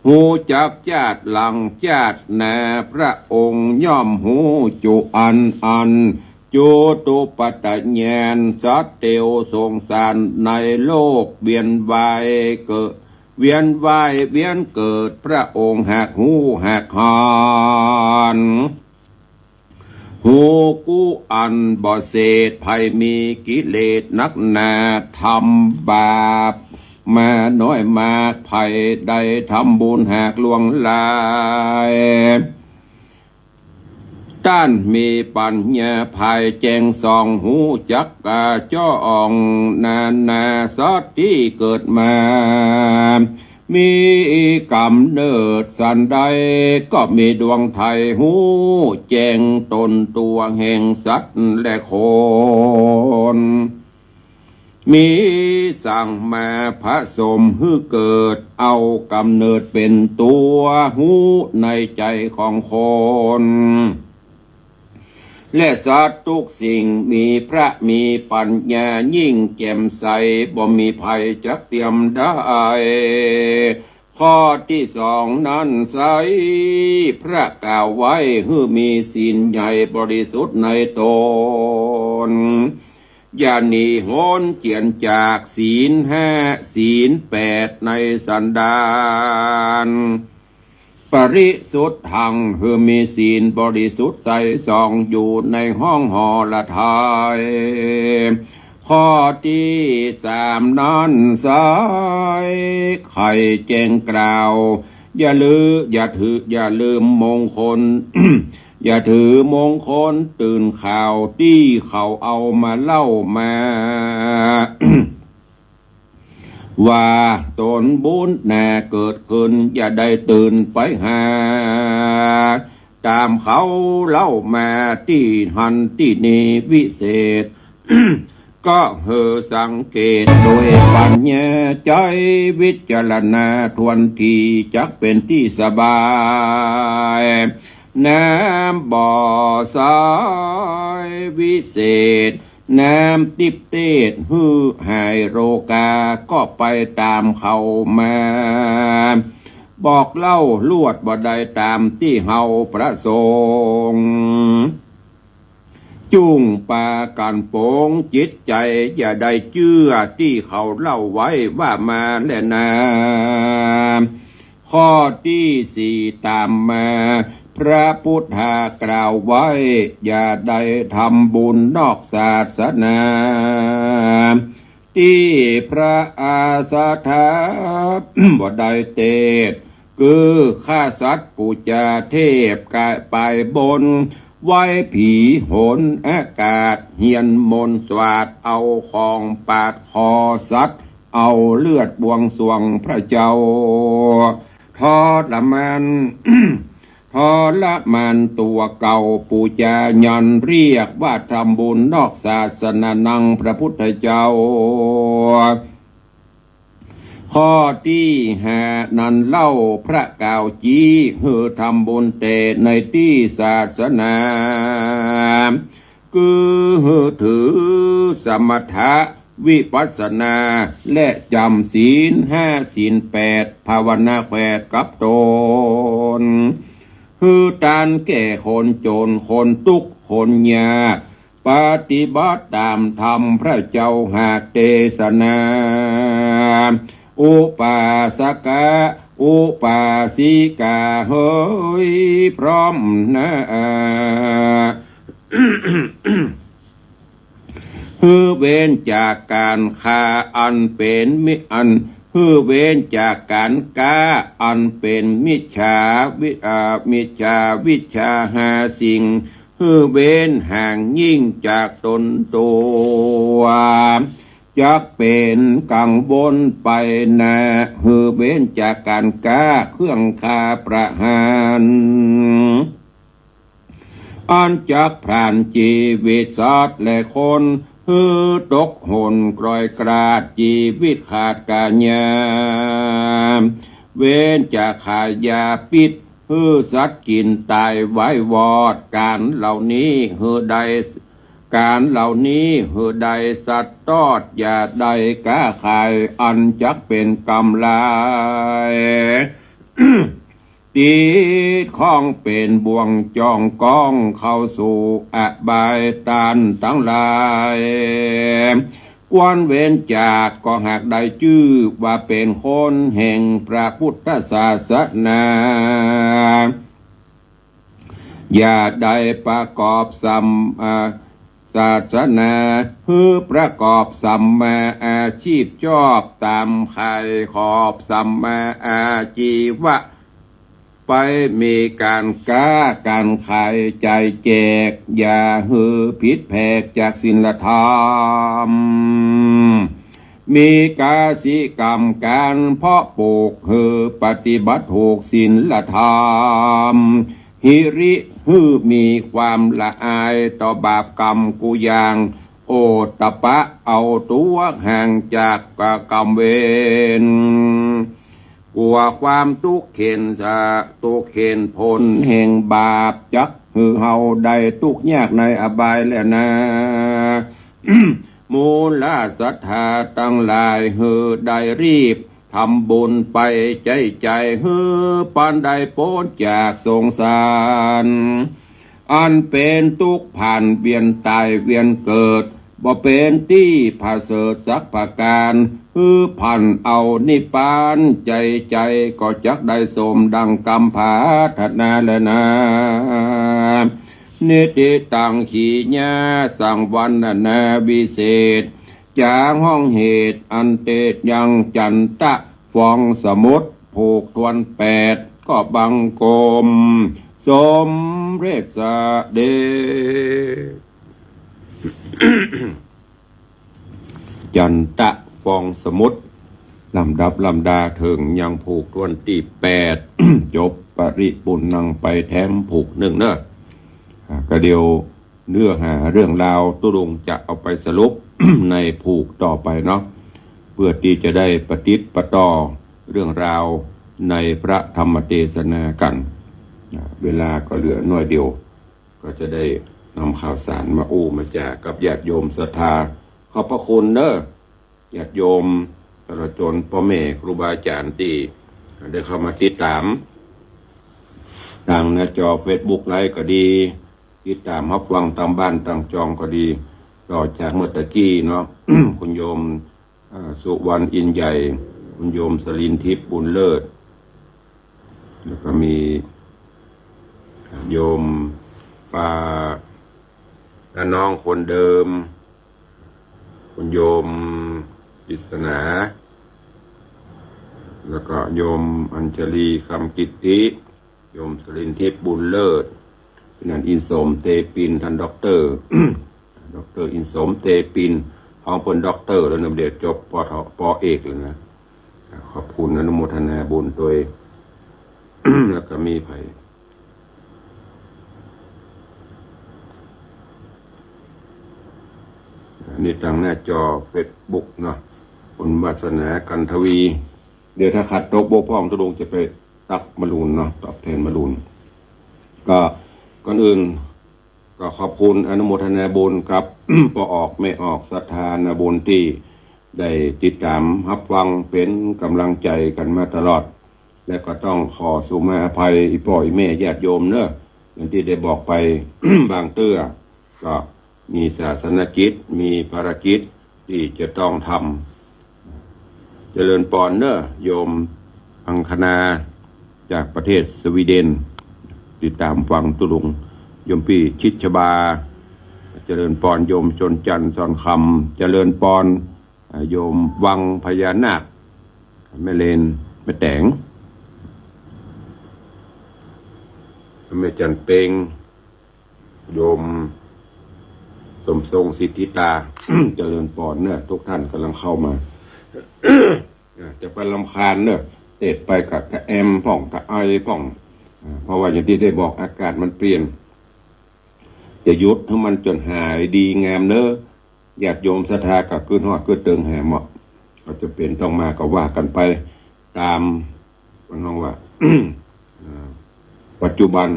ฮู้จักจาติหลังจาติหน้า พระองค์ย่อมฮู้จุอันอัน จุตูปัฏฐญาณ สัตว์เตียวสงสารในโลก เวียนว่ายเกิด เวียนว่ายเวียนเกิด พระองค์หากฮู้หากหัน ฮู้กู้อันบ่เสด ใผมีกิเลสนักหนา ทำบาปมาน้อยมาก ใผได้ทำบุญหากล่วงหลาย ต้านมีปัญญาผายแจ้งส่อง ฮู้จักกาจ้องนานาสัตว์ตี้เกิดมา มีก๋ำเนิดสันใด ก็มีดวงไถ่ฮู้แจ้งต๋นตั๋วแห่งสัตว์และคน มีสั่งมาผสมหื้อเกิด เอาก๋ำเนิดเป๋นตั๋วฮู้ในใจ๋ของคน และสัตว์กู้สิ่ง มีพระมีปัญญายิ่งแจ่มใส บ่มีใผจักเตียมได้ ข ข้อตี้สองนั้นไซร้ พระกล่าวไว้หื้อมีศีลใหญ่บริสุทธิ์ในต๋น อย่าหนีห้นเจียนจากศีลห้า ศีลแปดในสันดาน ปริสุทธัง หื้อมีศีลบริสุทธิ์ใสส่องอยู่ในห้องหอระไทย ข้อตี้สามนั้นไซร้ ใค่แจ้งกล่าว อย่าลือ อย่าถือ อย่าลืมมงคล อย่าถือมงคลตื่นข่าวตี้เขาเอามาเล่ามา ว่าต๋นบุญนาเกิดขึ้น อย่าได้ตื่นไปหา ต๋ามเขาเล่ามาตี้หั้นตี้นี่วิเศษ ก็หื้อสังเกตโดยปัญญาใจ๊วิจารณาทวนทีจักเป๋นตี้สบาย น้ำบ่อใสวิเศษ น้ำทิพย์เทศน์หื้อหายโรคา ก็ไปต๋ามเขามา บอกเล่าลวดบ่ได้ต๋ามตี้เฮาประสงค์ จุ่งปากั๋นป๋งจิตใจ๋ อย่าได้เจื้อตี้เขาเล่าไว้ว่ามาแลนา ข้อตี้สี่ต๋ามมา พระพุทธากล่าวไว้ อย่าได้ทำบุญนอกศาสนา ตี้พระอาสถาบ่ได้เตศน์ คือฆ่าสัตว์ปู๋จาเทพกายไปบน ไหว้ผีโหนอากาศ เฮียนมนต์สวาดเอาของปาดคอสัตว์ เอาเลือดบวงสรวงพระเจ้า ทรมาน ทรมานตั๋วเก่าปู๋จายัน เรียกว่าทำบุญนอกศาสนา นังพระพุทธเจ้า ข้อตี้ห้านั้นเล่า พระกล่าวจี้หื้อทำบุญแต่ในตี้ศาสนา คือหื้อถือสมถะวิปัสสนา และจ๋ำศีลห้าศีลแปด ภาวนาแขวดกับต๋น หื้อตานแก่คนจ๋นคนตุ๊กข์คนยาก ปฏิบัติต๋ามธรรมพระเจ้าหากเตสนา อุปาสกะ อุปาสิกาเฮยพร้อมนา หื้อเว้นจากก๋านฆ่าอันเป๋นมิ อัน หื้อเว้นจากก๋านก๊าอันเป๋นมิจฉาวิ อ่า มิจฉาวิชชาห้าสิ่ง หื้อเว้นห่างยิ่งจากต๋นตั๋ว จักเป๋นกังวลไปนา หื้อเว้นจากก๋านก๊าเครื่องฆ่าประหาร อันจักผลาญจีวิตสัตว์และคน หื้อตกหล่นกร่อยกราด จีวิตขาดก๋ายา เว้นจากขายยาพิษ หื้อสัตว์กิ๋นตายไว้วอด ก๋านเหล่านี้หื้อได้ ก๋านเหล่านี้หื้อได้สัตว์ตอด อย่าได้ก๊าขาย อันจักเป๋นกำไร ติดข้องเป๋นบ่วงจ้องก้องเข้าสู่อบายต้านตังหลาย ควรเว้นจาก ก็หากได้จื้อว่าเป๋นคนแห่งพระพุทธศาสนา อย่าได้ประกอบสัม อ่า ศาสนา หื้อประกอบสัมมาอาชีพชอบต๋ามใค่ขอบสัมมาอาชีวะ ไปมีก๋านก๊าก๋านขายจ่ายแจก อย่าหื้อผิดแผกจากศีลธรรม มีกสิกรรมก๋านเพาะปลูก หื้อปฏิบัติถูกศีลธรรม หิริ หื้อมีความละอายต่อบาปกรรมกู้อย่าง โอตตัปปะ เอาตั๋วห่างจากกรรมเวร กั๋วความตุ๊กข์เข็ญ สะ ตุ๊กข์เข็ญผลแห่งบาป จักหื้อเฮาได้ตุ๊กข์ยากในอบายแลนา หมู่ราชสัตถาตังหลาย หื้อได้รีบ ทำบุญไปใจ๊ใจ๋ หื้อปานได้ป๊นจากสงสาร อันเป๋นตุ๊กข์ผ่านเวียนต๋ายเวียนเกิด บ่เป๋นตี้ผะเสริฐสักประก๋าน หื้อผ่านเอานิพพาน ใจ๋ใจ๋ก็จักได้สมดังกำผาถนาแลนา นิทธิตัง ขีญา สัง วรรณนาวิเศษ จ๋าห้องเหตุอันเตสยัง จันตะฟองสมุทร ผูกถ้วนแปด ก็บังคมสมเร็จเสด็จ จันตะฟองสมุทร ลำดับลำดาเถิงยังผูกถ้วนตี้แปด จบปริปูรณังไปแถมผูกนึ่งเน่อ อ่า ก็เดี๋ยวเนื้อหาเรื่องราวตุ๊ลุงจะเอาไปสรุป ในผูกต่อไปเนาะ เพื่อตี้จะได้ปะติดปะต่อเรื่องราวในพระธรรมเตสนากั๋น อ่า เวลาก็เหลือน้อยเดียว ก็จะได้นำข่าวสารมาอู้มาจ๋ากับญาติโยมศรัทธา ขอบพระคุณเน่อ ญาติโยม ตลอดจ๋นป้อแม่ครูบาอาจ๋ารย์ตี้ได้เข้ามาติดต๋าม ตางหน้าจอเฟซบุ๊กไลฟ์ก็ดี ติดต๋ามฮับฟังต๋ามบ้านต๋ามจองก็ดี ต่อจากเมื่อตะกี้เนาะ คุณโยม อ่า สุวรรณอินทร์ใหญ่ คุณโยมสลินทิพย์บุญเลิศ แล้วก็มีโยมป้า น้าน้องคนเดิม คุณโยมปริศนา แล้วก็โยมอัญชลี คำกิตติ โยมสลินทิพย์บุญเลิศ นั้นอินสมเตปิน ต้านด็อกเตอร์ ด็อกเตอร์อินสมเตปิน ฮ้องเปิ้นด็อกเตอร์แล้วเน่อ เดี๋ยวจบ ป.โท ป.เอกแล้วนะ ขอบคุณอนุโมทนาบุญตวย แล้วก็มีใผ อันนี้ตางหน้าจอเฟซบุ๊กเนาะ คุณวาสนา กันทวี เดี๋ยวถ้าขาดตกบกพร่องตุ๊ลุงจะไปตักมะลูนเนาะ ตอบแทนมะลูน ก็ก่อนอื่น ก็ขอบคุณอนุโมทนาบุญกับ ป้อออกแม่ออกศรัทธานาบุญตี้ได้ติดต๋ามฮับฟังเป๋นก๋ำลังใจ๋กั๋นมาตลอด และก็ต้องขอสุมาอภัยอี่ป้ออี่แม่ญาติโยมเน่อ อย่างตี้ได้บอกไป บางเตื้อ ก็มีศาสนกิจ มีภารกิจตี้จะต้องทำ เจริญปอนเน่อ โยมอังคณา จากประเทศสวีเดน ติดต๋ามฟังตุ๊ลุง โยมปี้ชิดชบา เจริญปอน โยมชนจันทร์ สอนคำ เจริญปอน อ่า โยมวังพญานาค แม่เลน แม่แต๋ง แม่จันเปง โยมสมทรง สิทธิตา เจริญปอนเน่อ ทุกท่านก่ำลังเข้ามา อ่า จะไปรำคาญเน่อ เตสไปก็กะแอมพ่อง กะไอพ่อง อ่า เพราะว่าอย่างตี้ได้บอก อากาศมันเปลี่ยน จะหยุดหื้อมันจ๋นหายดีงามเน่อ ญาติโยมศรัทธาก็กึ๊ดฮอดกึ๊ดเติงหาเมาะ ก็จะเป๋นต้องมาก็ว่ากั๋นไปต๋าม เปิ้นฮ้องว่า อ่า ปัจจุบัน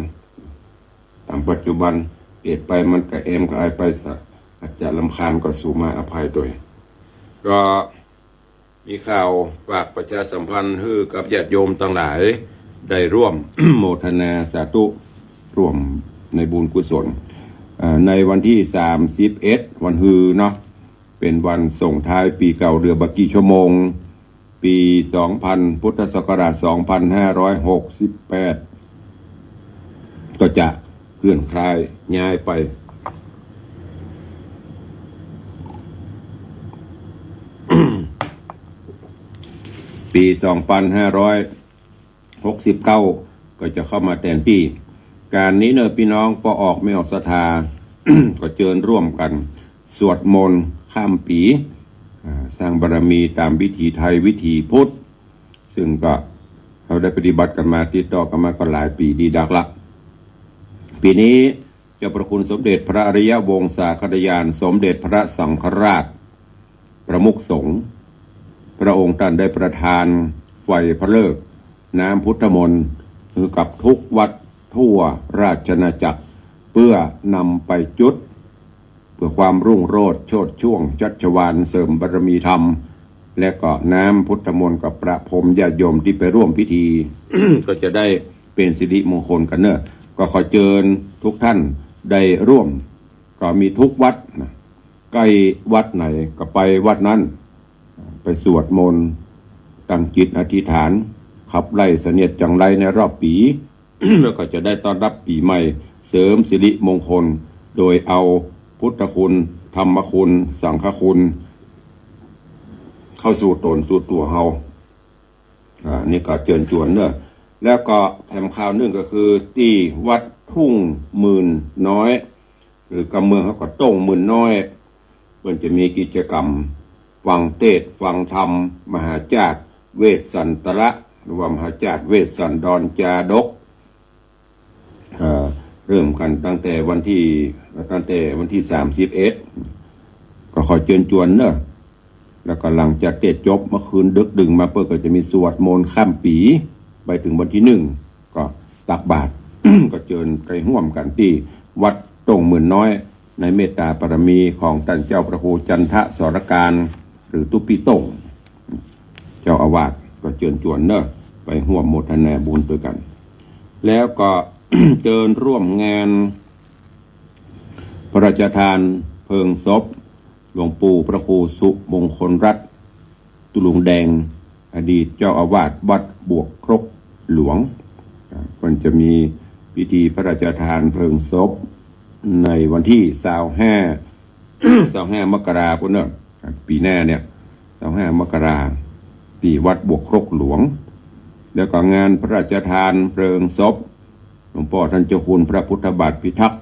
ต๋ามปัจจุบัน เตสไปมันกะแอมกะไอไปสะ อาจจะรำคาญก็สุมาอภัยตวย ก็ มีข่าวฝากประชาสัมพันธ์หื้อกับญาติโยมตังหลายได้ร่วม โมทนาสาธุร่วมในบุญกุศล อ่า ในวันตี้สามสิบเอ็ด วันฮือเนาะ เป๋นวันส่งท้ายปี๋เก่าเดือนบ่กี่ชั่วโมง ปี๋สองพัน พุทธศักราชสองพันห้าร้อยหกสิบแปด ก็จะเคลื่อนคลายย้ายไป ปี๋สองพันห้าร้อยหกสิบเก้า ก็จะเข้ามาแตนตี้ ก๋านนี้เน่อปี้น้อง ป้อออกแม่ออกศรัทธา ก็เจิญร่วมกั๋นสวดมนต์ข้ามปี๋ อ่า สร้างบารมีต๋ามวิถีไทยวิถีพุทธ ซึ่งก็เฮาได้ปฏิบัติกั๋นมา ติดต่อกั๋นมาก็หลายปี๋ดีดักละ ปี๋นี้เจ้าพระคุณสมเด็จพระอริยวงศาคณาญาณ สมเด็จพระสังฆราช ประมุขสงฆ์ พระองค์ต้านได้ประทานไฟพระฤกษ์ น้ำพุทธมนต์ หื้อกับทุกวัดทั่วราชอาณาจักร เพื่อนำไปจุด เพื่อความรุ่งโรจน์โชติช่วงชัชวาล เสริมบารมีธรรม และก็น้ำพุทธมนต์ก็ประพรมญาติโยมตี้ไปร่วมพิธี ก็จะได้เป๋นสิริมงคลกั๋นเนาะ ก็ขอเจิญทุกท่านได้ร่วม ก็มีทุกวัดนะ ใก้วัดไหนก็ไปวัดนั้น ไปสวดมนต์ ตั้งจิตอธิษฐาน ขับไล่เสนียดจัญไรในรอบปี๋ แล้วก็จะได้ต้อนรับปี๋ใหม่ เสริมสิริมงคล โดยเอาพุทธคุณ ธรรมคุณ สังฆคุณ เข้าสู่ต๋นสู่ตั๋วเฮา อ่า นี่ก็เจิญจวนเนาะ แล้วก็แถมข่าวนึ่งก็คือ ตี้วัดทุ่งหมื่นน้อย หรือกำเมืองเฮาก็ต้งหมื่นน้อย เปิ้นจะมีกิจกรรม ฟังเตสน์ ฟังธรรม มหาจาติ เวสสันตระ หรือว่ามหาจาติ เวสสันดรจาดก เอ่อ เริ่มกั๋นตั้งแต่วันตี้ ตั้งแต่วันตี้สามสิบเอ็ด ก็ขอเจิญจวนเนาะ แล้วก็หลังจากเตสน์จบเมื่อคืนดึกดื่นมาเปิ้นก็จะมีสวดมนต์ข้ามปี๋ ไปเถิงวันตี้หนึ่ง ก็ตักบาตร ก็เจิญไปฮ่วมกั๋นตี้วัดต้งหมื่นน้อย ในเมตตาบารมีของต้านเจ้าพระครูจันทสรการ หรือตุ๊ปี้ต้ง เจ้าอาวาส ก็เจิญจวนเนาะ ไปฮ่วมโมทนาบุญตวยกั๋น แล้วก็ เจิญร่วมงาน พระราชทานเพลิงศพ หลวงปู่พระครูสุมงคลรัตน์ ตุ๊ลุงแดง อดีตเจ้าอาวาสวัดบวกครกหลวง อ่า เปิ้นจะมีพิธีพระราชทานเพลิงศพ ในวันตี้ซาวห้า ซาวห้ามกราปู้นเนาะ ปี๋หน้าเนี่ย ซาวห้ามกรา ตี้วัดบวกครกหลวง แล้วก็งานพระราชทานเพลิงศพ หลวงป้อต้านเจ้าคุณพระพุทธบาทพิทักษ์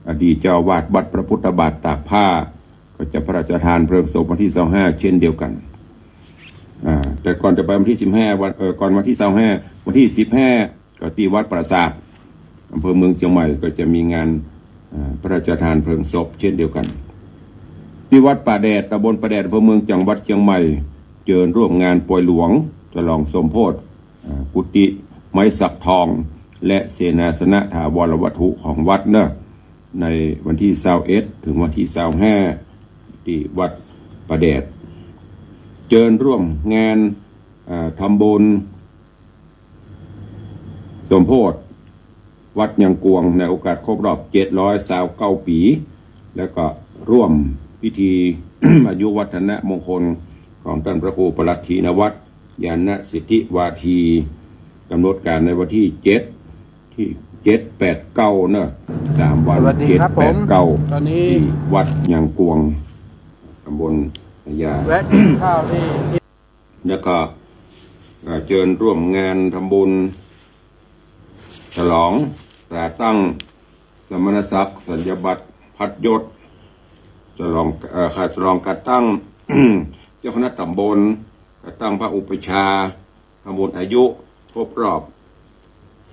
อดีตเจ้าอาวาสวัดพระพุทธบาทตากผ้า ก็จะพระราชทานเพลิงศพวันตี้ซาวห้าเช่นเดียวกั๋น อ่า แต่ก่อนจะไปวันตี้สิบห้า วัน เอ่อ ก่อนวันตี้ซาวห้า วันตี้สิบห้า ก็ตี้วัดปราสาท อำเภอเมืองเจียงใหม่ ก็จะมีงาน อ่า พระราชทานเพลิงศพเช่นเดียวกั๋น ตี้วัดป่าแดด ตำบลป่าแดด อำเภอเมือง จังหวัดเจียงใหม่ เจิญร่วมงานปอยหลวง ฉลองสมโภช อ่า กุฏิไม้สักทอง และเสนาสนะถาวรวัตถุของวัดเนาะ ในวันตี้ซาวเอ็ด เถิงวันตี้ซาวห้า ตี้วัดป่าแดด เจิญร่วมงาน อ่า ทำบุญสมโภชวัดยังกวง ในโอกาสครบรอบเจ็ดร้อยซาวเก้าปี๋ แล้วก็ร่วมพิธี อายุวัฒนมงคลของต้านพระครูปรัตถินวัตร ญาณสิทธิวาที ก๋ำหนดก๋านในวันตี้เจ็ด ตี้เจ็ด แปด เก้าเนาะ สามวัน สวัสดีครับผม เจ็ด แปด เก้า ตอนนี้ตี้วัดยังกวง ตำบลพญา แวะกินข้าวที่ แล้วก็ เอ่อ เจิญร่วมงานทำบุญ ฉลองตราตั้งสมณศักดิ์ สัญญาบัตร พัดยศ ฉลอง เอ่อ ฉลองก๋านตั้ง เจ้าคณะตำบล ก๋านตั้งพระอุปัชฌาย์ ทำบุญอายุครบรอบ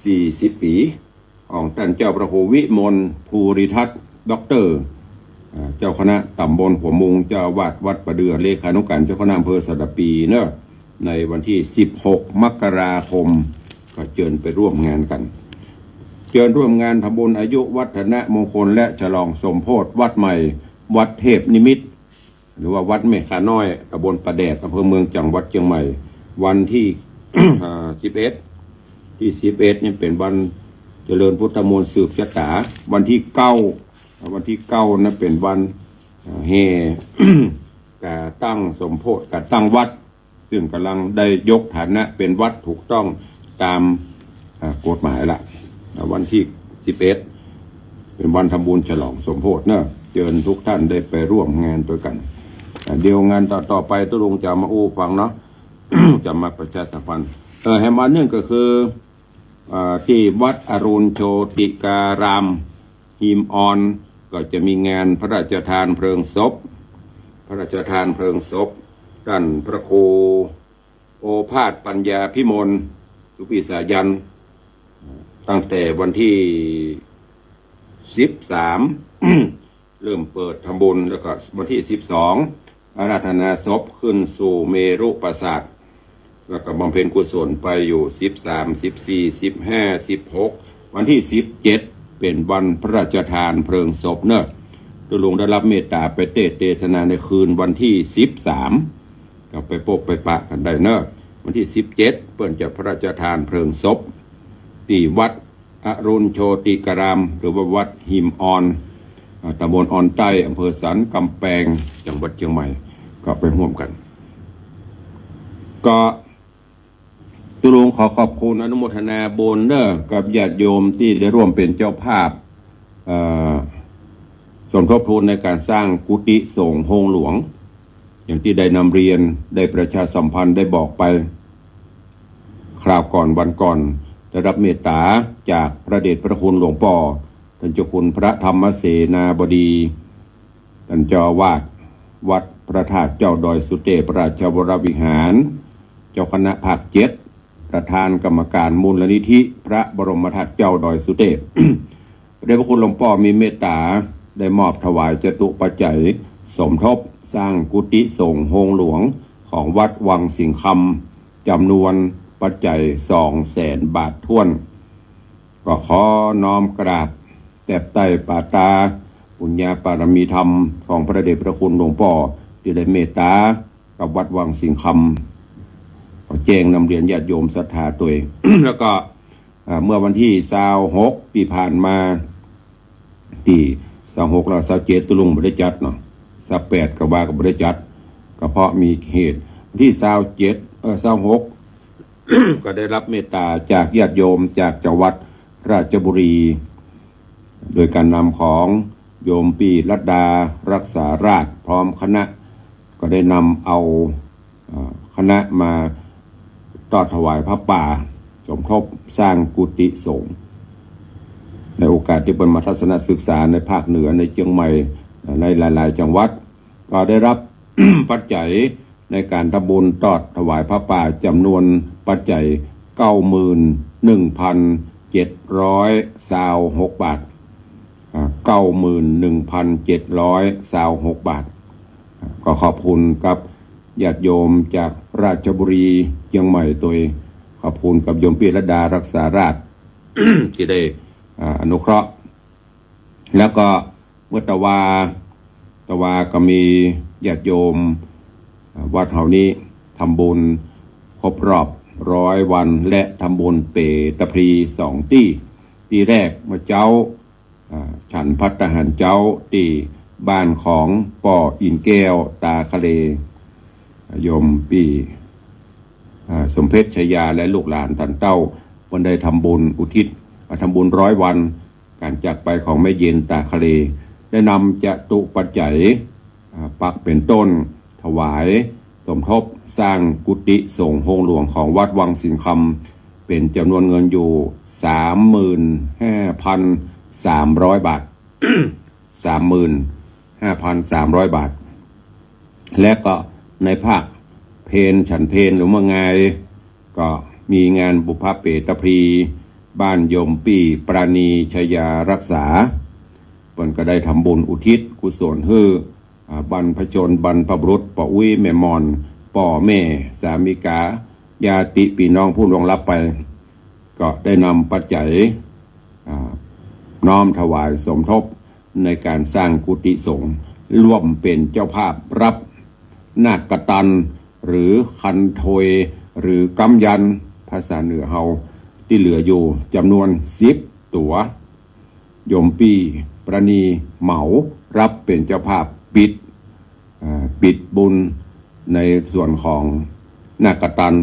สี่สิบปี๋ ของต้านเจ้าพระครูวิมลภูริทัตน์ ด็อกเตอร์ อ่า เจ้าคณะตำบลหัวมุง เจ้าอาวาสวัดป่าเดื่อ เลขานุก๋านเจ้าคณะอำเภอสารภีเนาะ ในวันตี้สิบหก มกราคม ก็เจิญไปร่วมงานกั๋น เจิญร่วมงานทำบุญอายุวัฒนมงคลและฉลองสมโภชวัดใหม่ วัดเทพนิมิต หรือว่าวัดแม่คาน้อย ตำบลป่าแดด อำเภอเมือง จังหวัดเจียงใหม่ วันตี้ อ่า สิบเอ็ด ตี้สิบเอ็ด นี่เป๋นวันเจริญพุทธมนต์สืบชะตา วันตี้เก้า วันตี้เก้านั้นเป๋นวัน อ่า แห่ ก๋านตั้งสมโภช ก๋านตั้งวัด ซึ่งก่ำลังได้ยกฐานะเป๋นวัดถูกต้องตาม อ่า กฎหมายละ อ่า วันตี้สิบเอ็ด เป๋นวันทำบุญฉลองสมโภชเนาะ เจิญทุกท่านได้ไปร่วมงานตวยกั๋น อ่า เดี๋ยวงานต่อๆ ไปตุ๊ลุงจะมาอู้ฟังเนาะ จะมาประชาสัมพันธ์ เอ่อ แหมอันนึ่งก็คือ เอ่อ ตี้วัดอรุณโชติการาม หิมออน ก็จะมีงานพระราชทานเพลิงศพ พระราชทานเพลิงศพ ต้านพระครูโอภาสปัญญาภิมล ตุ๊ปี้สายัณ ตั้งแต่วันตี้สิบสาม เริ่มเปิดทำบุญ แล้วก็วันตี้สิบสอง อาราธนาศพขึ้นสู่เมรุปราสาท แล้วก็บำเพ็ญกุศลไปอยู่ สิบสาม สิบสี่ สิบห้า สิบหก วันตี้สิบเจ็ด เป๋นวันพระราชทานเพลิงศพเนาะ ตุ๊ลุงได้รับเมตตาไปเตสน์เตสนาในคืนวันตี้สิบสาม ก็ไปปบไปปะกั๋นได้เนาะ วันตี้สิบเจ็ด เปิ้นจะพระราชทานเพลิงศพ ตี้วัดอรุณโชติการาม หรือว่าวัดหิมอ่อน อ่า ตำบลอ่อนใต้ อำเภอสันกำแปง จังหวัดเจียงใหม่ ก็ไปฮ่วมกั๋น ก็ ตุ๊ลุงขอขอบคุณอนุโมทนาบุญเนาะ กับญาติโยมตี้ได้ร่วมเป๋นเจ้าภาพ เอ่อ สมทบทุนในก๋านสร้างกุฏิสงฆ์โฮงหลวง อย่างตี้ได้นำเรียน ได้ประชาสัมพันธ์ ได้บอกไป คราวก่อนวันก่อน ได้ฮับเมตต๋าจากพระเดชพระคุณหลวงป้อ ต้านเจ้าคุณพระธรรมเสนาบดี ต้านเจ้าอาวาสวัดพระธาตุเจ้าดอยสุเตปราชวรวิหาร เจ้าคณะภาคเจ็ด ประธานกรรมการมูลนิธิพระบรมธาตุเจ้าดอยสุเตป พระเดชพระคุณหลวงป้อมีเมตต๋าได้มอบถวายจตุปัจจัยสมทบสร้างกุฏิสงฆ์โฮงหลวงของวัดวังสิงห์คำ จ๋ำนวนปัจจัยสองแสนบาทถ้วน ก็ขอน้อมกราบแตบใต้ปาตาปุญญาปารมีธรรมของพระเดชพระคุณหลวงป้อตี้ได้เมตต๋ากับวัดวังสิงห์คำ ก็แจ้งนำเรียนญาติโยมศรัทธาตวย แล้วก็ อ่า เมื่อวันตี้ซาวหกตี้ผ่านมา ตี้ซาวหกแล้ว ซาวเจ็ดตุ๊ลุงบ่ได้จัดเนาะ ซาวแปดก็ว่าก็บ่ได้จัด ก็เพราะมีเหตุ วันตี้ซาวเจ็ด เอ่อ ซาวหก ก็ได้ฮับเมตต๋าจากญาติโยมจากจังหวัดราชบุรี โดยก๋านนำของโยมปี้รัตดารักษาราชพร้อมคณะ ก็ได้นำเอา เอ่อ คณะมาตอดถวายผ้าป่าสมทบสร้างกุฏิสงฆ์ ในโอกาสตี้เปิ้นมาทัศนศึกษาในภาคเหนือ ในเจียงใหม่ ในหลายๆ จังหวัด ก็ได้ฮับ ปัจจัยในก๋านทำบุญตอดถวายผ้าป่าจ๋ำนวนปัจจัยเก้าหมื่นหนึ่งพันเจ็ดร้อยซาวหกบาท อ่า เก้าหมื่นหนึ่งพันเจ็ดร้อยซาวหกบาท อ่า ก็ขอบคุณกับญาติโยมจากราชบุรีเจียงใหม่ตวย ขอบคุณกับโยมปี้รัตดารักษาราช ตี้ได้ อ่า อนุเคราะห์ แล้วก็เมื่อตะวา ตะวาก็มีญาติโยม อ่า วัดเฮานี้ทำบุญครบรอบร้อยวัน และทำบุญเป๋ตะพลีสองตี้ ตี้แรกเมื่อเจ๊า อ่า ฉันภัตตาหารเจ๊าตี้บ้านของป้ออินแก้วตาคะเล โยมปี้ อ่า สมเพชรชยาและลูกหลานต้านเต้า เปิ้นได้ทำบุญอุทิศ อ่า ทำบุญร้อยวัน ก๋านจากไปของแม่เย็นตาคะเล ได้นำจตุปัจจัย อ่า ปักเป๋นต้น ถวายสมทบสร้างกุฏิสงฆ์โฮงหลวงของวัดวังสิงห์คำ เป๋นจ๋ำนวนเงินอยู่ สามหมื่นห้าพันสามร้อยบาท สามหมื่นห้าพันสามร้อยบาท และก็ในภาคเพลฉันเพลหรือเมื่องาย ก็มีงานบุพเปตพลี บ้านโยมปี้ปราณีชยารักษา เปิ้นก็ได้ทำบุญอุทิศกุศลหื้อ อ่า บรรพชนบรรพบุรุษ ป้ออุ๊ยแม่หม่อน ป้อแม่ สามิกา ญาติปี้น้องผู้ล่วงลับไป ก็ได้นำปัจจัย อ่า น้อมถวายสมทบในก๋านสร้างกุฏิสงฆ์ ร่วมเป๋นเจ้าภาพฮับนาคกตัน หรือคันโทย หรือก๊ำยันต์ ภาษาเหนือเฮา ตี้เหลืออยู่จ๋ำนวนสิบตั๋ว โยมปี้ปราณีเหมาฮับเป๋นเจ้าภาพปิด อ่า ปิดบุญในส่วนของนาคกตัน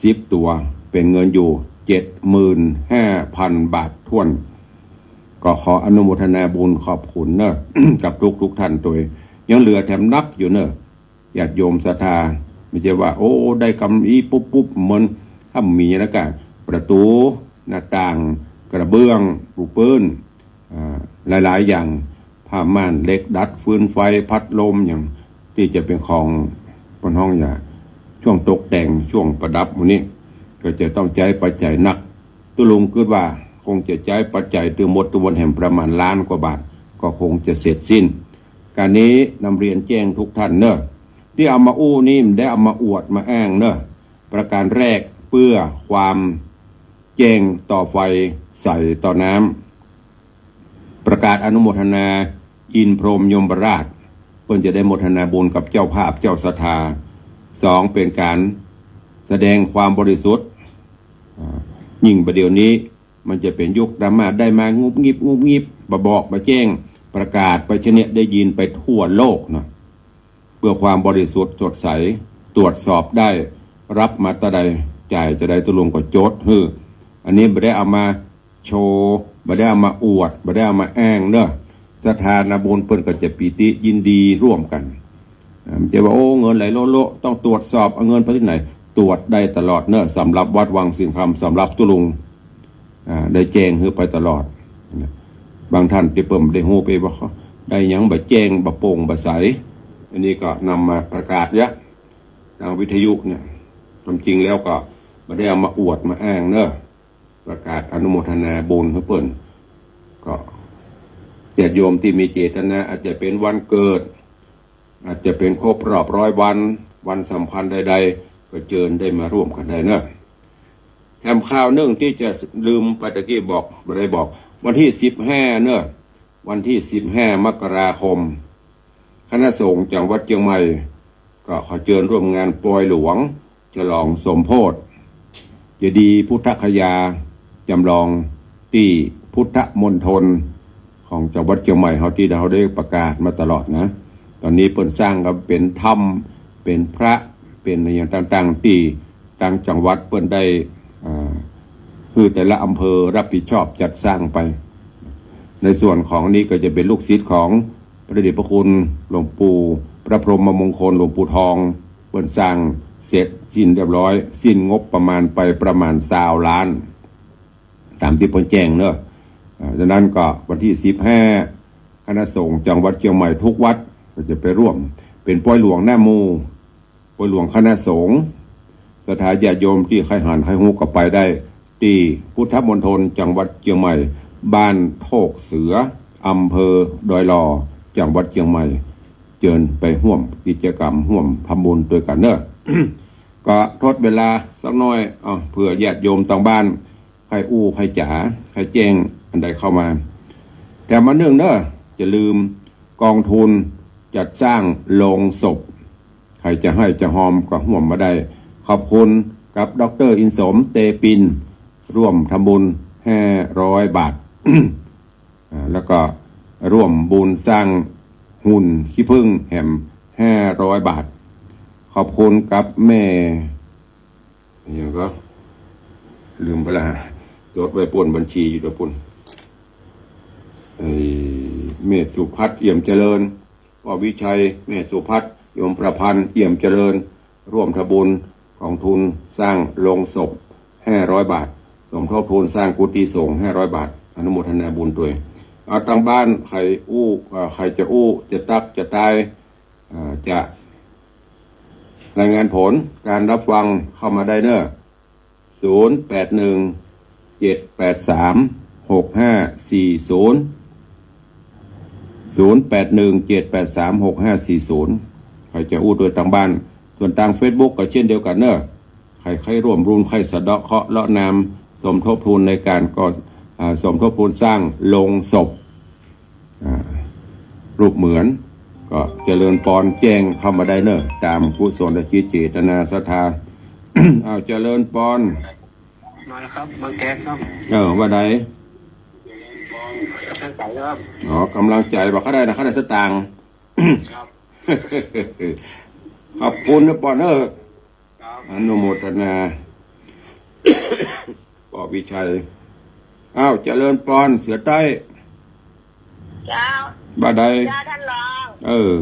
สิบตั๋ว เป๋นเงินอยู่เจ็ดหมื่นห้าพันบาทถ้วน ก็ขออนุโมทนาบุญขอบคุณเนาะ กับทุกๆ ท่านตวย ยังเหลือแถมนับอยู่เนาะ ญาติโยมศรัทธา ไม่ใช่ว่า โอ้ ได้กำอี้ปุ๊บๆ เหมือนถ้ำมีแล้วก็ประตู๋ หน้าต่าง กระเบื้อง ปูพื้น อ่า หลายๆ อย่าง ผ้าม่าน เหล็กดัด ฟืนไฟ พัดลม อย่างตี้จะเป๋นของปนห้องอย่า ช่วงตกแต่ง ช่วงประดับหมู่นี้ ก็จะต้องใจ๊ปัจจัยนัก ตุ๊ลุงกึ๊ดว่าคงจะใจ๊ปัจจัยตึงหมดตึงมวลแหมประมาณล้านกว่าบาท ก็คงจะเสร็จสิ้น ก๋านนี้นำเรียนแจ้งทุกท่านเนาะ ตี้เอามาอู้นี้บ่ได้เอามาอวดมาอ้างเนาะ ประการแรกเปื้อความแจ้งต่อไฟใสต่อน้ำ ประกาศอนุโมทนาอินทร์พรหมยมราช เปิ้นจะได้โมทนาบุญกับเจ้าภาพเจ้าศรัทธา สอง เป๋นก๋านแสดงความบริสุทธิ์ อ่า ยิ่งบ่าเดี่ยวนี้มันจะเป๋นยุคดราม่า ได้มางุบงิบงุบงิบ บ่บอกบ่แจ้ง ประกาศไปชะเนี้ย ได้ยินไปทั่วโลกนะ เพื่อความบริสุทธิ์สดใส ตรวจสอบได้ ฮับมาเต้าใด จ่ายเต้าใด ตุ๊ลุงก็จดหื้อ อันนี้บ่ได้เอามาโชว์ บ่ได้เอามาอวด บ่ได้เอามาอ้างเนาะ ศรัทธานาบุญเปิ้นก็จะปีติยินดีร่วมกั๋น อ่า บ่ใจ้ว่า โอ้ เงินไหลโละๆ ต้องตรวจสอบ เอาเงินไปตี้ไหน ตรวจได้ตลอดเนาะ สำหรับวัดวังสิงห์คำ สำหรับตุ๊ลุง อ่า ได้แจ้งหื้อไปตลอด บางต้านตี้เปิ้นบ่ได้ฮู้ไปว่าเขาได้หยังบ่แจ้ง บ่โป่งบ่ใส อันนี้ก็นำมาประกาศเยียะ ตางวิทยุเนี่ย ความจริงแล้วก็บ่ได้เอามาอวดมาอ้างเนาะ ประกาศอนุโมทนาบุญหื้อเปิ้น ก็ญาติโยมตี้มีเจตนา อาจจะเป๋นวันเกิด อาจจะเป๋นครบรอบร้อยวัน วันสำคัญใดๆ ก็เจิญได้มาร่วมกั๋นได้เนาะ แถมข่าวนึ่งตี้จะลืมไปตะกี้บอก บ่ได้บอก วันตี้สิบห้าเนาะ วันตี้สิบห้ามกราคม คณะสงฆ์จังหวัดเจียงใหม่ ก็ขอเจิญร่วมงานปอยหลวง ฉลองสมโภช เจดีย์พุทธคยา จำลองตี้พุทธมณฑลของจังหวัดเจียงใหม่เฮา ตี้เฮาได้ประกาศมาตลอดนะ ต๋อนนี้เปิ้นสร้างก็เป๋นถ้ำ เป๋นพระ เป๋นอะหยังต่างๆ ตี้ตางจังหวัดเปิ้นได้ อ่า หื้อแต่ละอำเภอรับผิดชอบจัดสร้างไป ในส่วนของนี้ก็จะเป๋นลูกศิษย์ของพระเดชพระคุณหลวงปู่พระพรหมมงคลหลวงปู่ทอง เปิ้นสร้างเสร็จสิ้นเรียบร้อย สิ้นงบประมาณไปประมาณซาวล้าน ต๋ามตี้เปิ้นแจ้งเนาะ อ่า ฉะนั้นก็วันตี้สิบห้า คณะสงฆ์จังหวัดเจียงใหม่ทุกวัดก็จะไปร่วม เป๋นปอยหลวงหน้าหมู่ ปอยหลวงคณะสงฆ์ ศรัทธาญาติโยมตี้ใค่หันใค่ฮู้ก็ไปได้ ตี้พุทธมณฑลจังหวัดเจียงใหม่ บ้านโทกเสือ อำเภอดอยหล่อ จังหวัดเจียงใหม่ เจิญไปฮ่วมกิจกรรม ฮ่วมทำบุญตวยกั๋นเนาะ ก็ทดเวลาสักหน้อย เอา เผื่อญาติโยมตางบ้าน ใค่อู้ใค่จ๋า ใค่แจ้งอันใดเข้ามา แถมอันนึ่งเนาะ จะลืม กองทุนจัดสร้างโลงศพ ใผจะไห้จะฮอมก็ฮ่วมมาได้ ขอบคุณกับด็อกเตอร์อินสม เตปิน ร่วมทำบุญห้าร้อยบาท อ่า แล้วก็ร่วมบุญสร้างหุ่นขี้ผึ้งแหมห้าร้อยบาท ขอบคุณกับแม่ อะหยังก็ ลืมไปละ จดไว้ปู้น บัญชีอยู่ตรงปู้น ไอ้ แม่สุพัฒน์ เอี่ยมเจริญ ป้อวิชัย แม่สุพัฒน์ ยมประพันธ์ เอี่ยมเจริญ ร่วมทำบุญกองทุนสร้างโลงศพห้าร้อยบาท สมทบทุนสร้างกุฏิสงฆ์ห้าร้อยบาท อนุโมทนาบุญตวย เอาตางบ้านใผอู้ เอ่อ ใผจะอู้ จะตั๊ก จะตาย อ่า จะรายงานผลการรับฟังเข้ามาได้เนาะ ศูนย์แปดหนึ่ง เจ็ดแปดสาม หกห้าสี่ศูนย์ ศูนย์แปดหนึ่ง เจ็ดแปดสาม หกห้าสี่ศูนย์ ใผจะอู้ตวยตางบ้าน ส่วนตางเฟซบุ๊กก็เช่นเดียวกั๋นเนาะ ใผใค่ร่วมบุญ ใค่สะเดาะเคราะห์เลาะนาม สมทบทุนในการก่อ อ่า สมทบทุนสร้างโลงศพ อ่า รูปเหมือน ก็เจริญปอนแจ้งเข้ามาได้เนาะ ต๋ามกุศลจิตเจตนาศรัทธา อ้าว เจริญปอน มาแล้วครับ บางแจ๊กครับ เออ ว่าใด กำลังใจ๋ครับ อ๋อ กำลังใจ๋ บ่าข้าได้นะ ข้าได้สตางค์ ครับ ขอบคุณนะปอนเนาะ ครับ อนุโมทนา ป้อวิชัย อ้าว เจริญปอน เสือใต้ เจ้า บ่าใด เจ้าต้านรอง เออ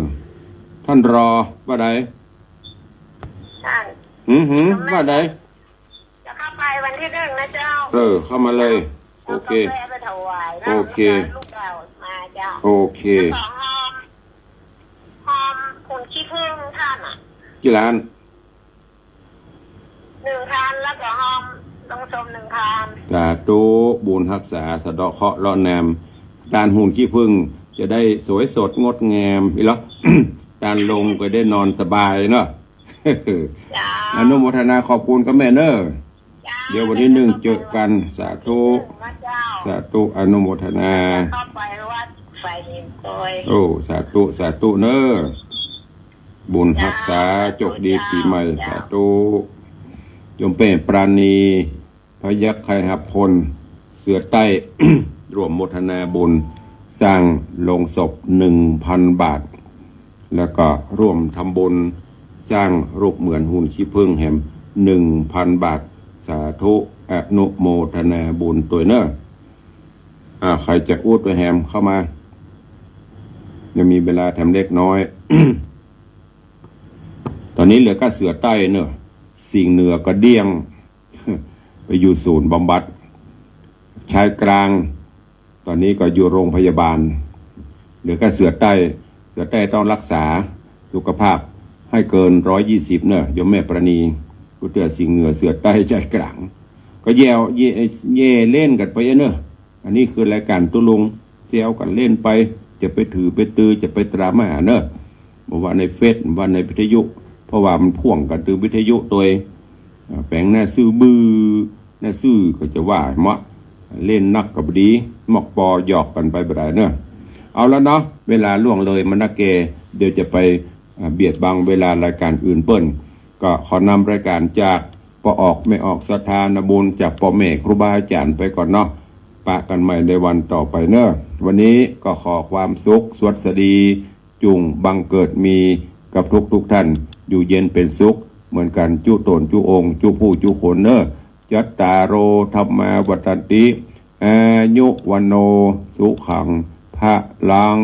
ต้านรอง บ่าใด ต้าน หืม หืม บ่าใด จะเข้าไปวันตี้หนึ่งนะเจ้า เออ เข้ามาเลย โอเค เอากาแฟไปถวายนะ โอเค ลูกบ่าวมาเจ้า โอเค แล้วก็ฮอม ฮอมหุ่นขี้ผึ้งต้านอะ กี่ล้าน หนึ่งพัน แล้วก็ฮอมโลงศพหนึ่งพัน สาธุ บุญฮักษา สะเดาะเคราะห์เลาะนาม ต้านหุ่นขี้ผึ้งจะได้สวยสดงดงาม อีหละ ต้านโลงก็ได้นอนสบายเนาะ เจ้า อนุโมทนาขอบคุณกับแม่เนาะ เจ้า เดี๋ยววันตี้หนึ่งเจอกั๋น สาธุ เจ้า สาธุ อนุโมทนา เข้าไปวัดไฟหินโกย โอ้ สาธุ สาธุเนาะ บุญฮักษา โจคดีปี๋ใหม่ สาธุ โยมแม่ปราณี พยัคฆไคหพล เสือใต้ ร่วมโมทนาบุญสร้างโลงศพ หนึ่งพันบาท แล้วก็ร่วมทำบุญสร้างรูปเหมือนหุ่นขี้ผึ้งแหม หนึ่งพันบาท สาธุ อนุโมทนาบุญตวยเน่อ อ่า ใผจะอู้ตวยแหมเข้ามา ยังมีเวลาแถมเล็กน้อย ต๋อนนี้เหลือก้าเสือใต้เน่อ สิงห์เหนือก็เดี้ยง ไปอยู่ศูนย์บำบัด ชายกลาง ต๋อนนี้ก็อยู่โรงพยาบาล เหลือก้าเสือใต้ เสือใต้ต้องรักษาสุขภาพให้เกิน ร้อยยี่สิบเน่อ โยมแม่ปราณี กู้เตื้อสิงห์เหนือ เสือใต้ ชายกลาง ก็แย่ แย่ แย่เล่นกั๋นไปเน่อ อันนี้คือรายก๋านตุ๊ลุง แซวกั๋นเล่นไป จะไปถือไปตือ จะไปตราม่าเน่อ บ่ว่าในเฟซ บ่ว่าในวิทยุ เพราะว่ามันพ่วงกั๋นตวยวิทยุตวย อ่า แป๋งหน้าซื่อบื้อ หน้าซื่อก็จะว่าเหมาะ เล่นนักก็บ่ดี มอกปอหยอกกั๋นไปบ่ได้เน่อ เอาละเนาะ เวลาล่วงเลยมานักแก่ เดี๋ยวจะไป อ่า เบียดบังเวลารายก๋านอื่นเปิ้น ก็ขอนำรายก๋านจากป้อออกแม่ออกศรัทธานาบุญ จากป้อแม่ครูบาอาจ๋ารย์ไปก่อนเนาะ ปะกั๋นใหม่ในวันต่อไปเน่อ วันนี้ก็ขอความสุขสวัสดี จุ่งบังเกิดมีกับทุกทุกท่าน อยู่เย็นเป๋นสุขเหมือนกั๋น จุ๊ต๋นจุ๊องค์ จุ๊ผู้จุ๊คนเน่อ จัตตาโร ธัมมา วัฑฒันติ อายุ วัณโณ สุขัง พะลัง